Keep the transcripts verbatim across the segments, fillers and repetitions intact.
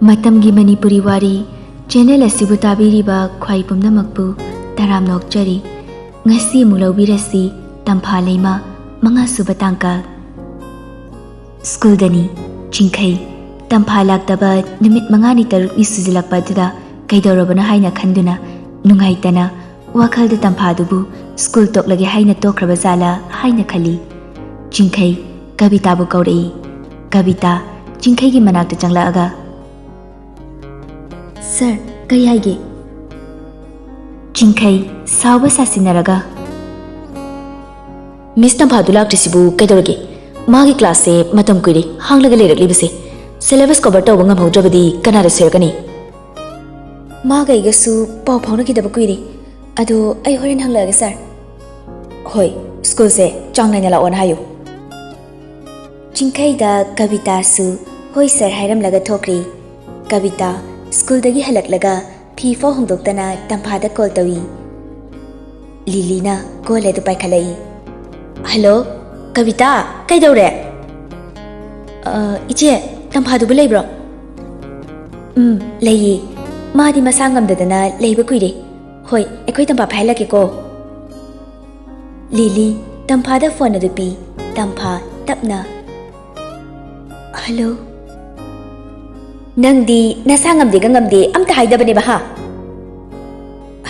ꯃꯇꯝꯒꯤ ꯃꯅꯤꯄꯨꯔꯤ ꯋꯥꯔꯤ ꯆꯦꯅꯦꯜ ꯑꯁꯤꯕꯨ ꯇꯥꯕꯤꯔꯤꯕ ꯈ꯭ꯋꯥꯏ ꯄꯨꯝꯅꯃꯛꯄꯨ ꯇꯔꯥꯝꯅ ꯑꯣꯛꯆꯔꯤ꯫ ꯉꯁꯤ ꯑꯃꯨꯛ ꯂꯧꯕꯤꯔꯁꯤ ꯇꯝꯐꯥ ꯂꯩꯃ, ꯃꯉꯥꯁꯨꯕ ꯇꯥꯡꯀꯛ꯫ ꯁ꯭ꯀꯨꯜꯗꯅꯤ꯫ ꯆꯤꯡꯈꯩ꯫ ꯇꯝꯐꯥ ꯂꯥꯛꯇꯕ ꯅꯨꯃꯤꯠ ꯃꯉꯥꯅꯤ ꯇꯔꯨꯛꯅꯤ ꯁꯨꯖꯤꯜꯂꯛꯄ ꯑꯗꯨꯗ ꯀꯩꯗꯧꯔꯕꯅꯣ ꯍꯥꯏꯅ ꯈꯟꯗꯨꯅ ꯅꯨꯡꯉꯥꯏꯇꯅ ꯋꯥꯈꯜꯗ ꯇꯝꯐꯥꯗꯨꯕꯨ ꯁ꯭ꯀꯨꯜ ꯇꯣꯛꯂꯒꯦ ꯍꯥꯏꯅ ꯇꯣꯛꯈ꯭ꯔꯕ ꯖꯥꯠꯂꯥ ꯍꯥꯏꯅ ꯈꯜꯂꯤ꯫ ꯆꯤꯡꯈꯩ ꯀꯕꯤꯇꯥꯕꯨ ꯀꯧꯔꯛꯏ꯫ ꯀꯕꯤꯇꯥ ꯆꯤꯡꯈꯩꯒꯤ ꯃꯅꯥꯛꯇ ꯆꯪꯂꯛꯑꯒ, "ꯁꯔ, ꯀꯔꯤ ꯍꯥꯏꯒꯦ?" ꯆꯤꯡꯈꯩ ꯁꯥꯎꯕ ꯁꯥꯁꯤꯟꯅꯔꯒ, "ꯃꯤꯁ ꯇꯝꯐꯥꯗꯨ ꯂꯥꯛꯇ꯭ꯔꯤꯁꯤꯕꯨ ꯀꯩꯗꯧꯔꯒꯦ? ꯃꯥꯒꯤ ꯀ꯭ꯂꯥꯁꯁꯦ ꯃꯇꯝ ꯀꯨꯏꯔꯦ ꯍꯥꯡꯂꯒ ꯂꯩꯔꯛꯂꯤꯕꯁꯦ꯫ ꯁꯦꯂꯦꯕꯁ ꯀꯣꯚꯔ ꯇꯧꯕ ꯉꯝꯍꯧꯗ꯭ꯔꯕꯗꯤ ꯀꯅꯥꯗ ꯁꯣꯏꯔꯛꯀꯅꯤ?" "ꯃꯥꯒ ꯑꯩꯒꯁꯨ ꯄꯥꯎ ꯐꯥꯎꯅꯈꯤꯗꯕ ꯀꯨꯏꯔꯦ꯫ ꯑꯗꯣ ꯑꯩ ꯍꯣꯔꯦꯟ ꯍꯪꯂꯛꯑꯒꯦ, ꯁꯥꯔ꯫" "ꯍꯣꯏ, ꯁ꯭ꯀꯨꯜꯁꯦ ꯆꯥꯡ ꯅꯥꯏꯅ ꯂꯥꯛꯑꯣꯅ ꯍꯥꯏꯌꯨ꯫" ꯆꯤꯡꯈꯩꯗ ꯀꯕꯤꯇꯥꯁꯨ "ꯍꯣꯏ, ꯁꯥꯔ" ꯍꯥꯏꯔꯝꯂꯒ ꯊꯣꯛꯈ꯭ꯔꯤ꯫ ꯀꯕꯤꯇꯥ ꯁ꯭ꯀꯨꯜꯗꯒꯤ ꯍꯜꯂꯛꯂꯒ ꯐꯤ ꯐꯥꯎ ꯍꯣꯡꯗꯣꯛꯇꯅ ꯇꯝꯐꯥꯗ ꯀꯣꯜ ꯇꯧꯏ꯫ ꯂꯤꯂꯤꯅ ꯀꯣꯜ ꯑꯗꯨ ꯄꯥꯏꯈꯠꯂꯛꯏ꯫ "ꯍꯜꯂꯣ, ꯀꯕꯤꯇꯥ, ꯀꯩꯗꯧꯔꯦ?" "ꯑ, ꯏꯆꯦ, ꯇꯝꯐꯥꯗꯨꯕꯨ ꯂꯩꯕ꯭ꯔꯣ?" "ꯎꯝ, ꯂꯩꯌꯦ꯫ ꯃꯥꯗꯤ ꯃꯁꯥ ꯉꯝꯗꯗꯅ ꯂꯩꯕ ꯀꯨꯏꯔꯦ꯫ ꯍꯣꯏ, ꯑꯩꯈꯣꯏ ꯇꯝꯐꯥ ꯄꯥꯏꯍꯜꯂꯛꯀꯦꯀꯣ꯫" ꯂꯤꯂꯤ ꯇꯝꯐꯥꯗ ꯐꯣꯟ ꯑꯗꯨ ꯄꯤ꯫ ꯇꯝꯐꯥ ꯇꯞꯅ, "ꯍꯜꯂꯣ꯫" "ꯅꯪꯗꯤ ꯅꯁꯥ ꯉꯝꯗꯦꯒ ꯉꯝꯗꯦ ꯑꯝꯇ ꯍꯥꯏꯗꯕꯅꯦꯕ, ꯍꯥ?"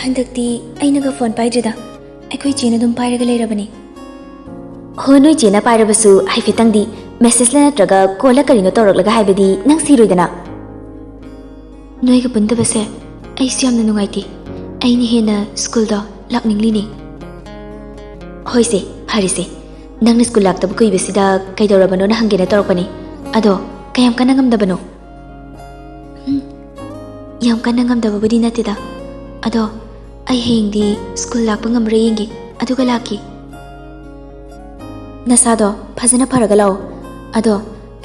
"ꯍꯟꯗꯛꯇꯤ ꯑꯩꯅꯒ ꯐꯣꯟ ꯄꯥꯏꯗ꯭ꯔꯤꯗ, ꯑꯩꯈꯣꯏ ꯆꯦꯅ ꯑꯗꯨꯝ ꯄꯥꯏꯔꯒ ꯂꯩꯔꯕꯅꯤ꯫" "ꯍꯣ, ꯅꯣꯏ ꯆꯦꯅ ꯄꯥꯏꯔꯕꯁꯨ ꯍꯥꯏꯐꯦꯠꯇꯪꯗꯤ ꯃꯦꯁꯦꯖꯂ ꯅꯠꯇ꯭ꯔꯒ ꯀꯣꯜꯂ ꯀꯔꯤꯅꯣ ꯇꯧꯔꯛꯂꯒ ꯍꯥꯏꯕꯗꯤ ꯅꯪ ꯁꯤꯔꯣꯏꯗꯅ?" "ꯅꯣꯏꯒ ꯄꯨꯟꯗꯕꯁꯦ ꯑꯩꯁꯨ ꯌꯥꯝꯅ ꯅꯨꯡꯉꯥꯏꯇꯦ꯫ ꯑꯩꯅ ꯍꯦꯟꯅ ꯁ꯭ꯀꯨꯜꯗꯣ ꯂꯥꯛꯅꯤꯡꯂꯤꯅꯦ꯫" "ꯍꯣꯏꯁꯦ, ꯐꯔꯦꯁꯦ꯫ ꯅꯪꯅ ꯁ꯭ꯀꯨꯜ ꯂꯥꯛꯇꯕ ꯀꯨꯏꯕꯁꯤꯗ ꯀꯩꯗꯧꯔꯕꯅꯣꯅ ꯍꯪꯒꯦꯅ ꯇꯧꯔꯛꯄꯅꯦ꯫ ꯑꯗꯣ ꯀꯌꯥꯝ ꯀꯟꯅ ꯉꯝꯗꯕꯅꯣ?" "ꯎꯝ, ꯌꯥꯝ ꯀꯟꯅ ꯉꯝꯗꯕꯕꯨꯗꯤ ꯅꯠꯇꯦꯗ꯫ ꯑꯗꯣ ꯑꯩ ꯍꯌꯦꯡꯗꯤ ꯁ꯭ꯀꯨꯜ ꯂꯥꯛꯄ ꯉꯝꯕ꯭ꯔꯥ ꯌꯦꯡꯒꯦ, ꯑꯗꯨꯒ ꯂꯥꯛꯀꯦ꯫" "ꯅꯁꯥꯗꯣ ꯐꯖꯅ ꯐꯔꯒ ꯂꯥꯛꯑꯣ꯫ ꯑꯗꯣ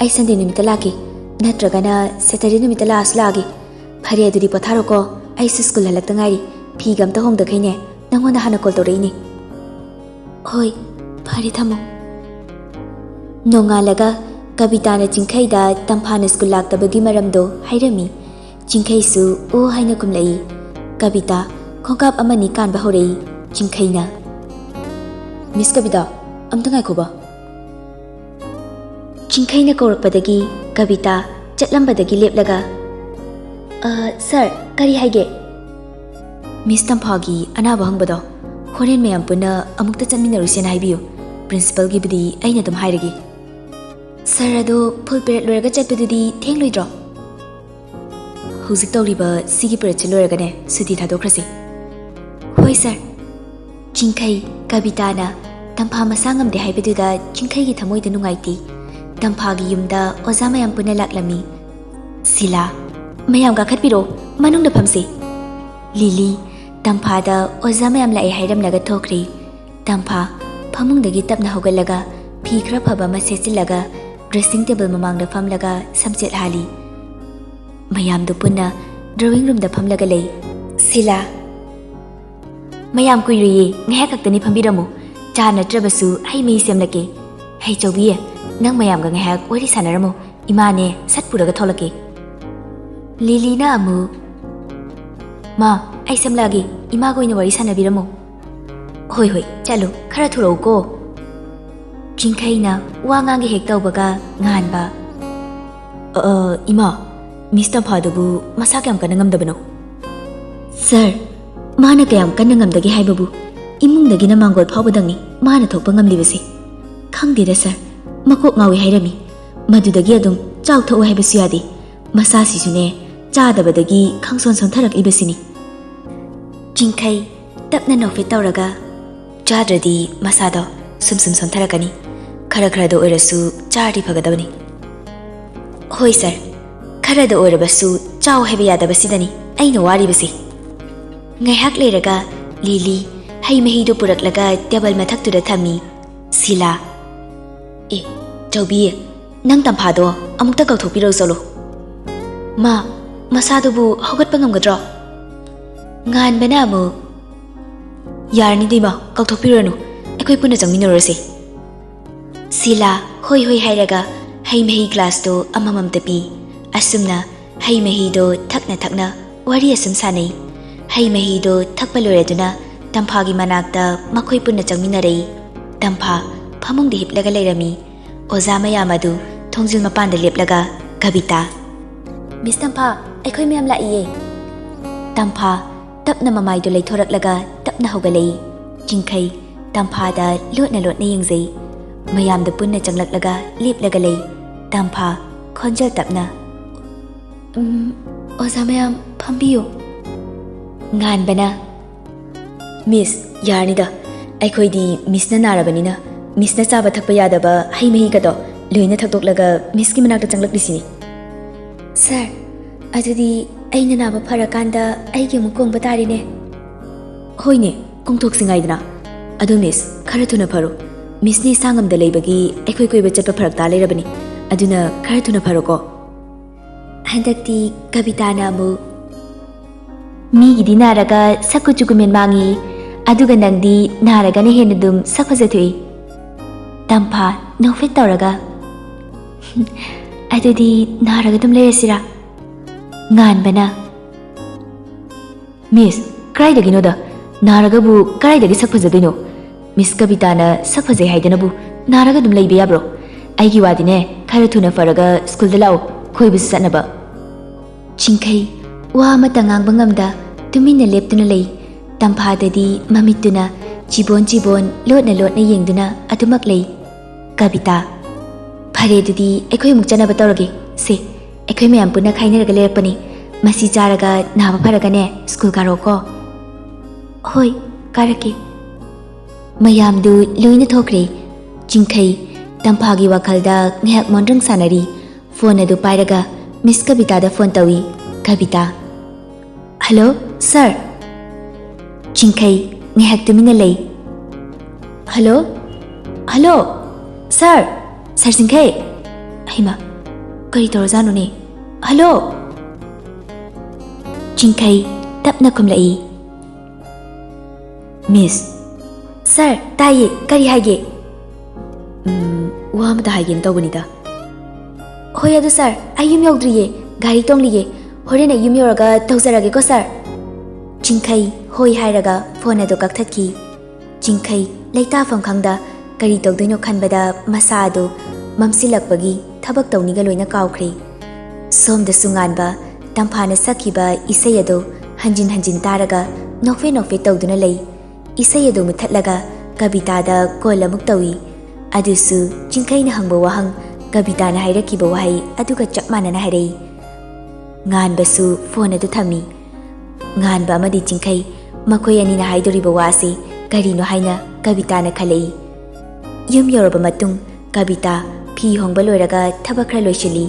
ꯑꯩ ꯁꯟꯗꯦ ꯅꯨꯃꯤꯠꯇ ꯂꯥꯛꯀꯦ, ꯅꯠꯇ꯭ꯔꯒꯅ ꯁꯦꯇꯔꯗꯦ ꯅꯨꯃꯤꯠꯇ ꯂꯥꯛꯑꯁꯨ ꯂꯥꯛꯑꯒꯦ꯫ ꯐꯔꯦ, ꯑꯗꯨꯗꯤ ꯄꯣꯊꯥꯔꯣꯀꯣ꯫ ꯑꯩꯁꯨ ꯁ꯭ꯀꯨꯜ ꯍꯜꯂꯛꯇ ꯉꯥꯏꯔꯤ, ꯐꯤꯒ ꯑꯝꯇ ꯍꯣꯡꯗꯈꯩꯅꯦ ꯅꯪꯉꯣꯟꯗ ꯍꯥꯟꯅ ꯀꯣꯜ ꯇꯧꯔꯛꯏꯅꯦ꯫" "ꯍꯣꯏ, ꯐꯔꯦ, ꯊꯝꯃꯣ꯫" ꯅꯣꯡꯉꯥꯜꯂꯒ ꯀꯕꯤꯇꯥꯅ ꯆꯤꯡꯈꯩꯗ ꯇꯝꯐꯥꯅ ꯁ꯭ꯀꯨꯜ ꯂꯥꯛꯇꯕꯒꯤ ꯃꯔꯝꯗꯣ ꯍꯥꯏꯔꯝꯃꯤ꯫ ꯆꯤꯡꯈꯩꯁꯨ "ꯑꯣ" ꯍꯥꯏꯅ ꯈꯨꯝꯂꯛꯏ꯫ ꯀꯕꯤꯇꯥ ꯈꯣꯡꯀꯥꯞ ꯑꯃꯅꯤ ꯀꯥꯟꯕ ꯍꯧꯔꯛꯏ꯫ ꯆꯤꯡꯈꯩꯅ, "ꯃꯤꯁ ꯀꯕꯤꯇꯥ, ꯑꯝꯇ ꯉꯥꯏꯈꯣꯕ꯫" ꯆꯤꯡꯈꯩꯅ ꯀꯧꯔꯛꯄꯗꯒꯤ ꯀꯕꯤꯇꯥ ꯆꯠꯂꯝꯕꯗꯒꯤ ꯂꯦꯞꯂꯒ, "ꯑ, ꯁꯥꯔ, ꯀꯔꯤ ꯍꯥꯏꯒꯦ?" "ꯃꯤꯁ ꯇꯝꯐꯥꯒꯤ ꯑꯅꯥꯕ ꯍꯪꯕꯗꯣ ꯍꯣꯔꯦꯟ ꯃꯌꯥꯝ ꯄꯨꯟꯅ ꯑꯃꯨꯛꯇ ꯆꯠꯃꯤꯟꯅꯔꯨꯁꯦꯅ ꯍꯥꯏꯕꯤꯌꯨ꯫ ꯄ꯭ꯔꯤꯟꯁꯤꯄꯜꯒꯤꯕꯨꯗꯤ ꯑꯩꯅ ꯑꯗꯨꯝ ꯍꯥꯏꯔꯒꯦ꯫" "ꯁꯥꯔ, ꯑꯗꯣ ꯐꯨꯜ ꯄꯦꯔꯦꯗ ꯂꯣꯏꯔꯒ ꯆꯠꯄꯗꯨꯗꯤ ꯊꯦꯡꯂꯣꯏꯗ꯭ꯔꯣ?" "ꯍꯧꯖꯤꯛ ꯇꯧꯔꯤꯕ ꯁꯤꯒꯤ ꯄꯦꯔꯦꯗꯁꯤ ꯂꯣꯏꯔꯒꯅꯦ ꯁꯨꯇꯤ ꯊꯥꯗꯣꯛꯈ꯭ꯔꯁꯤ꯫" "ꯍꯣꯏ ꯁꯥꯔ꯫" ꯆꯤꯡꯈꯩ, ꯀꯕꯤꯇꯥꯅ ꯇꯝꯐꯥ ꯃꯁꯥ ꯉꯝꯗꯦ ꯍꯥꯏꯕꯗꯨꯗ ꯆꯤꯡꯈꯩꯒꯤ ꯊꯃꯣꯏꯗ ꯅꯨꯡꯉꯥꯏꯇꯦ꯫ ꯇꯝꯐꯥꯒꯤ ꯌꯨꯝꯗ ꯑꯣꯖꯥ ꯃꯌꯥꯝ ꯄꯨꯟꯅ ꯂꯥꯛꯂꯝꯃꯤ꯫ "ꯁꯤꯂꯥ, ꯃꯌꯥꯝ ꯀꯥꯈꯠꯄꯤꯔꯣ, ꯃꯅꯨꯡꯗ ꯐꯝꯁꯤ꯫" ꯂꯤꯂꯤ, ꯇꯝꯐꯥꯗ ꯑꯣꯖꯥ ꯃꯌꯥꯝ ꯂꯥꯛꯑꯦ ꯍꯥꯏꯔꯝꯂꯒ ꯊꯣꯛꯈ꯭ꯔꯦ꯫ ꯇꯝꯐꯥ ꯐꯃꯨꯡꯗꯒꯤ ꯇꯞꯅ ꯍꯧꯒꯠꯂꯒ ꯐꯤ ꯈꯔ ꯐꯕ ꯑꯃ ꯁꯦꯠꯆꯤꯜꯂꯒ ꯗ꯭ꯔꯦꯁꯤꯡ ꯇꯦꯕꯜ ꯃꯃꯥꯡꯗ ꯐꯝꯂꯒ ꯁꯝꯆꯦꯠ ꯍꯥꯜꯂꯤ꯫ ꯃꯌꯥꯝꯗꯨ ꯄꯨꯟꯅ ꯗ꯭ꯔꯣꯋꯤꯡ ꯔꯨꯝꯗ ꯐꯝꯂꯒ ꯂꯩ꯫ ꯁꯤꯂꯥ, "ꯃꯌꯥꯝ ꯀꯨꯏꯔꯣꯏꯌꯦ, ꯉꯥꯏꯍꯥꯛ ꯈꯛꯇꯅꯤ ꯐꯝꯕꯤꯔꯝꯃꯨ꯫ ꯆꯥ ꯅꯠꯇ꯭ꯔꯕꯁꯨ ꯍꯩ ꯃꯍꯤ ꯁꯦꯝꯂꯛꯀꯦ꯫ ꯍꯩꯆꯧꯕꯤ, ꯅꯪ ꯃꯌꯥꯝꯒ ꯉꯥꯏꯍꯥꯛ ꯋꯥꯔꯤ ꯁꯥꯟꯅꯔꯝꯃꯨ, ꯏꯃꯥꯅꯦ ꯁꯠ ꯄꯨꯔꯒ ꯊꯣꯛꯂꯛꯀꯦ꯫" ꯂꯤꯂꯤꯅ ꯑꯃꯨꯛ, "ꯃꯥ, ꯑꯩ ꯁꯦꯝꯂꯛꯑꯒꯦ, ꯏꯃꯥꯒ ꯑꯣꯏꯅ ꯋꯥꯔꯤ ꯁꯥꯟꯅꯕꯤꯔꯝꯃꯣ꯫" "ꯍꯣꯏ ꯍꯣꯏ, ꯆꯠꯂꯨ, ꯈꯔ ꯊꯨꯔꯛꯎꯀꯣ꯫" ꯆꯤꯡꯈꯩꯅ ꯋꯥ ꯉꯥꯡꯒꯦ ꯍꯦꯛ ꯇꯧꯕꯒ ꯉꯥꯟꯕ, "ꯑ, ꯏꯃꯥ, ꯃꯤꯁ ꯇꯝꯐꯥꯗꯨꯕꯨ ꯃꯁꯥ ꯀꯌꯥꯝ ꯀꯟꯅ ꯉꯝꯗꯕꯅꯣ?" "ꯁꯥꯔ, ꯃꯥꯅ ꯀꯌꯥꯝ ꯀꯟꯅ ꯉꯝꯗꯒꯦ ꯍꯥꯏꯕꯕꯨ ꯏꯃꯨꯡꯗꯒꯤꯅ ꯃꯥꯡꯒꯣꯜ ꯐꯥꯎꯕꯗꯪꯅꯤ ꯃꯥꯅ ꯊꯣꯛꯄ ꯉꯝꯂꯤꯕꯁꯦ꯫ ꯈꯪꯗꯦꯗ ꯁꯥꯔ, ꯃꯀꯣꯛ ꯉꯥꯎꯏ ꯍꯥꯏꯔꯝꯃꯤ꯫ ꯃꯗꯨꯗꯒꯤ ꯑꯗꯨꯝ ꯆꯥꯎ ꯊꯛꯎ ꯍꯥꯏꯕꯁꯨ ꯌꯥꯗꯦ꯫ ꯃꯁꯥꯁꯤꯁꯨꯅꯦ, ꯆꯥꯗꯕꯗꯒꯤ ꯈꯪꯁꯣꯟ ꯁꯣꯟꯊꯔꯛꯂꯤꯕꯁꯤꯅꯤ꯫" ꯆꯤꯡꯈꯩ ꯇꯞꯅ ꯅꯣꯛꯐꯦꯠ ꯇꯧꯔꯒ, "ꯆꯥꯗ꯭ꯔꯗꯤ ꯃꯁꯥꯗꯣ ꯁꯨꯝ ꯁꯨꯝ ꯁꯣꯟꯊꯔꯛꯀꯅꯤ꯫ ꯈꯔ ꯈꯔꯗ ꯑꯣꯏꯔꯁꯨ ꯆꯥꯔꯗꯤ ꯐꯒꯗꯕꯅꯤ꯫" "ꯍꯣꯏ ꯁꯥꯔ, ꯈꯔꯗ ꯑꯣꯏꯔꯕꯁꯨ ꯆꯥꯎ ꯍꯥꯏꯕ ꯌꯥꯗꯕꯁꯤꯗꯅꯤ ꯑꯩꯅ ꯋꯥꯔꯤꯕꯁꯤ꯫" ꯉꯥꯏꯍꯥꯛ ꯂꯩꯔꯒ ꯂꯤꯂꯤ ꯍꯩ ꯃꯍꯤꯗꯨ ꯄꯨꯔꯛꯂꯒ ꯇꯦꯕꯜ ꯃꯊꯛꯇꯨꯗ ꯊꯝꯃꯤ꯫ ꯁꯤꯂꯥ, "ꯑꯦ, ꯆꯧꯕꯤ, ꯅꯪ ꯇꯝꯐꯥꯗꯣ ꯑꯃꯨꯛꯇ ꯀꯧꯊꯣꯛꯄꯤꯔꯛꯎ ꯆꯠꯂꯣ꯫" "ꯃꯥ, ꯃꯁꯥꯗꯨꯕꯨ ꯍꯧꯒꯠꯄ ꯉꯝꯒꯗ꯭ꯔꯣ?" ꯉꯥꯟꯕꯅ ꯑꯃꯨꯛ, "ꯌꯥꯔꯅꯤꯗ ꯏꯃꯥ, ꯀꯧꯊꯣꯛꯄꯤꯔꯨꯔꯅꯨ, ꯑꯩꯈꯣꯏ ꯄꯨꯟꯅ ꯆꯪꯃꯤꯟꯅꯔꯨꯔꯁꯤ꯫" ꯁꯤꯂꯥ ꯍꯣꯏ ꯍꯣꯏ ꯍꯥꯏꯔꯒ ꯍꯩ ꯃꯍꯤ ꯒ꯭ꯂꯥꯁꯇꯣ ꯑꯃꯃꯝꯇ ꯄꯤ꯫ ꯑꯁꯨꯝꯅ ꯍꯩ ꯃꯍꯤꯗꯣ ꯊꯛꯅ ꯊꯛꯅ ꯋꯥꯔꯤ ꯑꯁꯨꯝ ꯁꯥꯟꯅꯩ꯫ ꯍꯩ ꯃꯍꯤꯗꯣ ꯊꯛꯄ ꯂꯣꯏꯔꯗꯨꯅ ꯇꯝꯐꯥꯒꯤ ꯃꯅꯥꯛꯇ ꯃꯈꯣꯏ ꯄꯨꯟꯅ ꯆꯪꯃꯤꯟꯅꯔꯛꯏ꯫ ꯇꯝꯐꯥ ꯐꯃꯨꯡꯗ ꯍꯤꯞꯂꯒ ꯂꯩꯔꯝꯃꯤ꯫ ꯑꯣꯖꯥ ꯃꯌꯥꯝ ꯑꯗꯨ ꯊꯣꯡꯖꯤꯜ ꯃꯄꯥꯟꯗ ꯂꯦꯞꯂꯒ ꯀꯕꯤꯇꯥ, "ꯃꯤꯁ ꯇꯝꯐꯥ, ꯑꯩꯈꯣꯏ ꯃꯌꯥꯝ ꯂꯥꯛꯏꯌꯦ!" ꯇꯝꯐꯥ ꯇꯞꯅ ꯃꯃꯥꯏꯗꯨ ꯂꯩꯊꯣꯔꯛꯂꯒ ꯇꯞꯅ ꯍꯧꯒꯠꯂꯛꯏ꯫ ꯆꯤꯡꯈꯩ ꯇꯝꯐꯥꯗ ꯂꯣꯠꯅ ꯂꯣꯠꯅ ꯌꯦꯡꯖꯩ꯫ ꯃꯌꯥꯝꯗ ꯄꯨꯟꯅ ꯆꯪꯂꯛꯂꯒ ꯂꯦꯞꯂꯒ ꯂꯩ꯫ ꯇꯝꯐꯥ ꯈꯣꯟꯖꯦꯜ ꯇꯞꯅ, "ꯎꯝ, ꯑꯣꯖꯥ ꯃꯌꯥꯝ ꯐꯝꯕꯤꯌꯨ꯫" ꯉꯥꯟꯕꯅ, "ꯃꯤꯁ, ꯌꯥꯔꯅꯤꯗ, ꯑꯩꯈꯣꯏꯗꯤ ꯃꯤꯁꯅ ꯅꯥꯔꯕꯅꯤꯅ ꯃꯤꯁꯅ ꯆꯥꯕ ꯊꯛꯄ ꯌꯥꯗꯕ ꯍꯩ ꯃꯍꯤꯒꯗꯣ ꯂꯣꯏꯅ ꯊꯛꯇꯣꯛꯂꯒ ꯃꯤꯁꯀꯤ ꯃꯅꯥꯛꯇ ꯆꯪꯂꯛꯂꯤꯁꯤꯅꯤ꯫" "ꯁꯥꯔ, ꯑꯗꯨꯗꯤ ꯑꯩꯅ ꯅꯥꯕ ꯐꯔꯀꯥꯟꯗ ꯑꯩꯒꯤ ꯑꯃꯨꯛ ꯀꯣꯡꯕ ꯇꯥꯔꯦꯅꯦ꯫" "ꯍꯣꯏꯅꯦ, ꯀꯣꯡꯊꯣꯛꯁꯤ ꯉꯥꯏꯗꯅ꯫ ꯑꯗꯣ ꯃꯤꯁ, ꯈꯔ ꯊꯨꯅ ꯐꯔꯣ꯫ ꯃꯤꯁꯅ ꯏꯁꯥ ꯉꯝꯗ ꯂꯩꯕꯒꯤ ꯑꯩꯈꯣꯏ ꯀꯣꯏꯕ ꯆꯠꯄ ꯐꯔꯛ ꯇꯥ ꯂꯩꯔꯕꯅꯤ꯫ ꯑꯗꯨꯅ ꯈꯔ ꯊꯨꯅ ꯐꯔꯣꯀꯣ꯫" ꯍꯟꯗꯛꯇꯤ ꯀꯕꯤꯇꯥꯅ ꯑꯃꯨꯛ, "ꯃꯤꯒꯤꯗꯤ ꯅꯥꯔꯒ ꯁꯛ ꯀꯨꯆꯨ ꯀꯨꯃꯦꯟ ꯃꯥꯡꯉꯤ, ꯑꯗꯨꯒ ꯅꯪꯗꯤ ꯅꯥꯔꯒꯅ ꯍꯦꯟꯅ ꯑꯗꯨꯝ ꯁꯛ ꯐꯖꯊꯣꯛꯏ꯫" ꯇꯝꯐꯥ ꯅꯣꯛꯐꯦꯠ ꯇꯧꯔꯒ, "ꯑꯗꯨꯗꯤ ꯅꯥꯔꯒ ꯑꯗꯨꯝ ꯂꯩꯔꯁꯤꯔꯥ?" ꯉꯥꯟꯕꯅ, "ꯃꯤꯁ, ꯀꯗꯥꯏꯗꯒꯤꯅꯣꯗ? ꯅꯥꯔꯒꯕꯨ ꯀꯗꯥꯏꯗꯒꯤ ꯁꯛ ꯐꯖꯗꯣꯏꯅꯣ? ꯃꯤꯁ ꯀꯕꯤꯇꯥꯅ ꯁꯛ ꯐꯖꯩ ꯍꯥꯏꯗꯅꯕꯨ ꯅꯥꯔꯒ ꯑꯗꯨꯝ ꯂꯩꯕ ꯌꯥꯕ꯭ꯔꯣ? ꯑꯩꯒꯤ ꯋꯥꯗꯤꯅꯦ, ꯈꯔ ꯊꯨꯅ ꯐꯔꯒ ꯁ꯭ꯀꯨꯜꯗ ꯂꯥꯛꯑꯣ, ꯀꯣꯏꯕꯁꯨ ꯆꯠꯅꯕ꯫" ꯆꯤꯡꯈꯩ ꯋꯥ ꯑꯃꯠꯇ ꯉꯥꯡꯕ ꯉꯝꯗ ꯇꯨꯃꯤꯟꯅ ꯂꯦꯞꯇꯨꯅ ꯂꯩ꯫ ꯇꯝꯐꯥꯗꯗꯤ ꯃꯃꯤꯠꯇꯨꯅ ꯆꯤꯕꯣꯟ ꯆꯤꯕꯣꯟ ꯂꯣꯠꯅ ꯂꯣꯠꯅ ꯌꯦꯡꯗꯨꯅ ꯑꯗꯨꯃꯛ ꯂꯩ꯫ ꯀꯕꯤꯇꯥ, "ꯐꯔꯦ, ꯑꯗꯨꯗꯤ ꯑꯩꯈꯣꯏ ꯑꯃꯨꯛ ꯆꯠꯅꯕ ꯇꯧꯔꯒꯦ꯫ ꯁꯦ, ꯑꯩꯈꯣꯏ ꯃꯌꯥꯝ ꯄꯨꯟꯅ ꯈꯥꯏꯅꯔꯒ ꯂꯩꯔꯛꯄꯅꯤ꯫ ꯃꯁꯤ ꯆꯥꯔꯒ ꯅꯥꯕ ꯐꯔꯒꯅꯦ ꯁ꯭ꯀꯨꯜ ꯀꯥꯔꯛꯑꯣꯀꯣ꯫" "ꯍꯣꯏ, ꯀꯥꯔꯛꯀꯦ꯫" ꯃꯌꯥꯝꯗꯨ ꯂꯣꯏꯅ ꯊꯣꯛꯈ꯭ꯔꯦ꯫ ꯆꯤꯡꯈꯩ ꯇꯝꯐꯥꯒꯤ ꯋꯥꯈꯜꯗ ꯉꯥꯏꯍꯥꯛ ꯃꯣꯟꯗ꯭ꯔꯪ ꯁꯥꯟꯅꯔꯤ꯫ ꯐꯣꯟ ꯑꯗꯨ ꯄꯥꯏꯔꯒ ꯃꯤꯁ ꯀꯕꯤꯇꯥꯗ ꯐꯣꯟ ꯇꯧꯏ꯫ ꯀꯕꯤꯇꯥ, "ꯍꯜꯂꯣ, ꯁꯥꯔ꯫" ꯆꯤꯡꯈꯩ ꯉꯥꯏꯍꯥꯛ ꯇꯨꯃꯤꯟꯅ ꯂꯩ꯫ "ꯍꯜꯂꯣ, ꯍꯜꯂꯣ, ꯁꯥꯔ, ꯁꯥꯔ ꯆꯤꯡꯈꯩ꯫ ꯍꯩꯃꯥ, ꯀꯔꯤ ꯇꯧꯔꯖꯥꯠꯅꯣꯅꯦ? ꯍꯜꯂꯣ!" ꯆꯤꯡꯈꯩ ꯇꯞꯅ ꯈꯨꯝꯂꯛꯏ꯫ ꯃꯤꯁ, "ꯁꯥꯔ, ꯇꯥꯏꯌꯦ, ꯀꯔꯤ ꯍꯥꯏꯒꯦ?" "ꯎꯝ, ꯋꯥ ꯑꯃꯇ ꯍꯥꯏꯒꯦꯅ ꯇꯧꯕꯅꯤꯗ꯫" ꯍꯣꯏ, ꯑꯗꯨ ꯁꯥꯔ, ꯑꯩ ꯌꯨꯝ ꯌꯧꯗ꯭ꯔꯤꯌꯦ, ꯒꯥꯔꯤ ꯇꯣꯡꯂꯤꯌꯦ꯫ ꯍꯣꯔꯦꯟ ꯑꯩ ꯌꯨꯝ ꯌꯧꯔꯒ ꯇꯧꯖꯔꯒꯦꯀꯣ ꯁꯥꯔ꯫ ꯆꯤꯡꯈꯩ ꯍꯣꯏ ꯍꯥꯏꯔꯒ ꯐꯣꯟ ꯑꯗꯨ ꯀꯛꯊꯠꯈꯤ꯫ ꯆꯤꯡꯈꯩ ꯂꯩꯇꯥꯐꯝ ꯈꯪꯗ ꯀꯔꯤ ꯇꯧꯗꯣꯏꯅꯣ ꯈꯟꯕꯗ ꯃꯁꯥ ꯑꯗꯨ ꯃꯝꯁꯤꯜꯂꯛꯄꯒꯤ ꯊꯕꯛ ꯇꯧꯅꯤꯒ ꯂꯣꯏꯅ ꯀꯥꯎꯈ꯭ꯔꯦ꯫ ꯁꯣꯝꯗꯁꯨ ꯉꯥꯟꯕ ꯇꯝꯐꯥꯅ ꯁꯛꯈꯤꯕ ꯏꯁꯩ ꯑꯗꯨ ꯍꯟꯖꯤꯟ ꯍꯟꯖꯤꯟ ꯇꯥꯔꯒ ꯅꯣꯛꯐꯦ ꯅꯣꯛꯐꯦ ꯇꯧꯗꯨꯅ ꯂꯩ꯫ ꯏꯁꯩ ꯑꯗꯨ ꯃꯨꯊꯠꯂꯒ ꯀꯕꯤꯇꯥꯗ ꯀꯣꯜ ꯑꯃꯨꯛ ꯇꯧꯏ꯫ ꯑꯗꯨꯁꯨ ꯆꯤꯡꯈꯩꯅ ꯍꯪꯕ ꯋꯥꯍꯪ, ꯀꯕꯤꯇꯥꯅ ꯍꯥꯏꯔꯛꯈꯤꯕ ꯋꯥꯍꯩ ꯑꯗꯨꯒ ꯆꯞ ꯃꯥꯟꯅꯅ ꯍꯥꯏꯔꯛꯏ꯫ ꯉꯥꯟꯕꯁꯨ ꯐꯣꯟ ꯑꯗꯨ ꯊꯝꯃꯤ꯫ ꯉꯥꯟꯕ ꯑꯃꯗꯤ ꯆꯤꯡꯈꯩ ꯃꯈꯣꯏ ꯑꯅꯤꯅ ꯍꯥꯏꯗꯣꯔꯤꯕ ꯋꯥ ꯑꯁꯤ ꯀꯔꯤꯅꯣ ꯍꯥꯏꯅ ꯀꯕꯤꯇꯥꯅ ꯈꯜꯂꯛꯏ꯫ ꯌꯨꯝ ꯌꯧꯔꯕ ꯃꯇꯨꯡ ꯀꯕꯤꯇꯥ ꯐꯤ ꯍꯣꯡꯕ ꯂꯣꯏꯔꯒ ꯊꯕꯛ ꯈꯔ ꯂꯣꯏꯁꯤꯜꯂꯤ꯫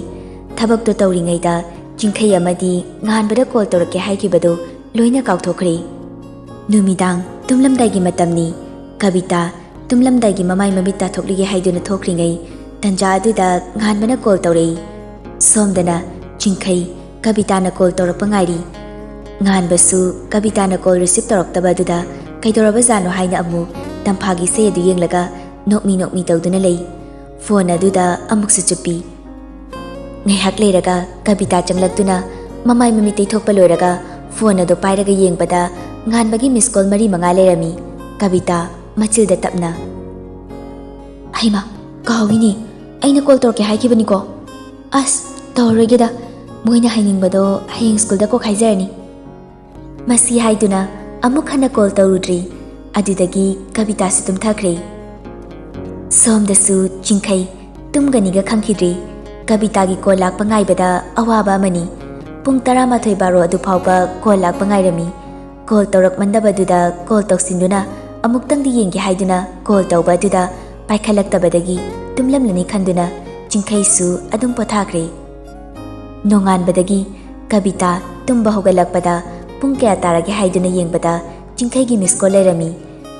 ꯊꯕꯛꯇꯣ ꯇꯧꯔꯤꯉꯩꯗ ꯆꯤꯡꯈꯩ ꯑꯃꯗꯤ ꯉꯥꯟꯕꯗ ꯀꯣꯜ ꯇꯧꯔꯛꯀꯦ ꯍꯥꯏꯈꯤꯕꯗꯨ ꯂꯣꯏꯅ ꯀꯥꯎꯊꯣꯛꯈ꯭ꯔꯦ꯫ ꯅꯨꯃꯤꯗꯥꯡ ꯇꯨꯝꯂꯝꯗꯥꯏꯒꯤ ꯃꯇꯝꯅꯤ꯫ ꯀꯕꯤꯇꯥ ꯇꯨꯝꯂꯝꯗꯥꯏꯒꯤ ꯃꯃꯥꯏ ꯃꯃꯤꯠ ꯇꯥꯊꯣꯛꯂꯒꯦ ꯍꯥꯏꯗꯨꯅ ꯊꯣꯛꯈ꯭ꯔꯤꯉꯩ ꯇꯟꯖꯥ ꯑꯗꯨꯗ ꯉꯥꯟꯕꯅ ꯀꯣꯜ ꯇꯧꯔꯛꯏ꯫ ꯁꯣꯝꯗꯅ ꯆꯤꯡꯈꯩ ꯀꯕꯤꯇꯥꯅ ꯀꯣꯜ ꯇꯧꯔꯛꯄ ꯉꯥꯏꯔꯤ꯫ ꯉꯥꯟꯕꯁꯨ ꯀꯕꯤꯇꯥꯅ ꯀꯣꯜ ꯔꯤꯁꯤꯞ ꯇꯧꯔꯛꯇꯕ ꯑꯗꯨꯗ ꯀꯩꯗꯧꯔꯕꯖꯥꯠꯅꯣ ꯍꯥꯏꯅ ꯑꯃꯨꯛ ꯇꯝꯐꯥꯒꯤ ꯏꯁꯩ ꯑꯗꯨ ꯌꯦꯡꯂꯒ ꯅꯣꯛꯃꯤ ꯅꯣꯛꯃꯤ ꯇꯧꯗꯨꯅ ꯂꯩ꯫ ꯐꯣꯟ ꯑꯗꯨꯗ ꯑꯃꯨꯛꯁꯨ ꯆꯨꯞꯄꯤ꯫ ꯉꯥꯏꯍꯥꯛ ꯂꯩꯔꯒ ꯀꯕꯤꯇꯥ ꯆꯪꯂꯛꯇꯨꯅ ꯃꯃꯥꯏ ꯃꯃꯤꯠ ꯇꯩꯊꯣꯛꯄ ꯂꯣꯏꯔꯒ ꯐꯣꯟ ꯑꯗꯨ ꯄꯥꯏꯔꯒ ꯌꯦꯡꯕꯗ ꯉꯥꯟꯕꯒꯤ ꯃꯤꯁ ꯀꯣꯜ ꯃꯔꯤ ꯃꯉꯥ ꯂꯩꯔꯝꯃꯤ꯫ ꯀꯕꯤꯇꯥ ꯃꯆꯤꯜꯗ ꯇꯞꯅ, "ꯍꯩꯃꯥ, ꯀꯥꯎꯏꯅꯦ, ꯑꯩꯅ ꯀꯣꯜ ꯇꯧꯔꯛꯀꯦ ꯍꯥꯏꯈꯤꯕꯅꯤꯀꯣ꯫ ꯑꯁ, ꯇꯧꯔꯔꯣꯏꯒꯦꯗ, ꯃꯣꯏꯅ ꯍꯥꯏꯅꯤꯡꯕꯗꯣ ꯍꯌꯦꯡ ꯁ꯭ꯀꯨꯜꯗ ꯀꯣꯛ ꯍꯥꯏꯖꯔꯅꯤ"꯫ ꯃꯁꯤ ꯍꯥꯏꯗꯨꯅ ꯑꯃꯨꯛ ꯍꯟꯅ ꯀꯣꯜ ꯇꯧꯔꯨꯗ꯭ꯔꯤ꯫ ꯑꯗꯨꯗꯒꯤ ꯀꯕꯤꯇꯥꯁꯨ ꯇꯨꯝꯊꯈ꯭ꯔꯦ꯫ ꯁꯣꯝꯗꯁꯨ ꯆꯤꯡꯈꯩ ꯇꯨꯝꯒꯅꯤꯒ ꯈꯪꯈꯤꯗ꯭ꯔꯤ꯫ ꯀꯕꯤꯇꯥꯒꯤ ꯀꯣꯜ ꯂꯥꯛꯄ ꯉꯥꯏꯕꯗ ꯑꯋꯥꯕ ꯑꯃꯅꯤ꯫ ꯄꯨꯡ ꯇꯔꯥꯃꯥꯊꯣꯏ ꯕꯥꯔꯣ ꯑꯗꯨ ꯐꯥꯎꯕ ꯀꯣꯜ ꯂꯥꯛꯄ ꯉꯥꯏꯔꯝꯃꯤ꯫ ꯀꯣꯜ ꯇꯧꯔꯛꯃꯟꯗꯕꯗꯨꯗ ꯀꯣꯜ ꯇꯧꯁꯤꯟꯗꯨꯅ ꯑꯃꯨꯛꯇꯪꯗꯤ ꯌꯦꯡꯒꯦ ꯍꯥꯏꯗꯨꯅ ꯀꯣꯜ ꯇꯧꯕ ꯑꯗꯨꯗ ꯄꯥꯏꯈꯠꯂꯛꯇꯕꯗꯒꯤ ꯇꯨꯝꯂꯝꯂꯅꯤ ꯈꯟꯗꯨꯅ ꯆꯤꯡꯈꯩꯁꯨ ꯑꯗꯨꯝ ꯄꯣꯊꯥꯈ꯭ꯔꯦ꯫ ꯅꯣꯡꯉꯥꯟꯕꯗꯒꯤ ꯀꯕꯤꯇꯥ ꯇꯨꯝꯕ ꯍꯧꯒꯠꯂꯛꯄꯗ ꯄꯨꯡ ꯀꯌꯥ ꯇꯥꯔꯒꯦ ꯍꯥꯏꯗꯨꯅ ꯌꯦꯡꯕꯗ ꯆꯤꯡꯈꯩꯒꯤ ꯃꯤꯁ ꯀꯣꯜ ꯂꯩꯔꯝꯃꯤ꯫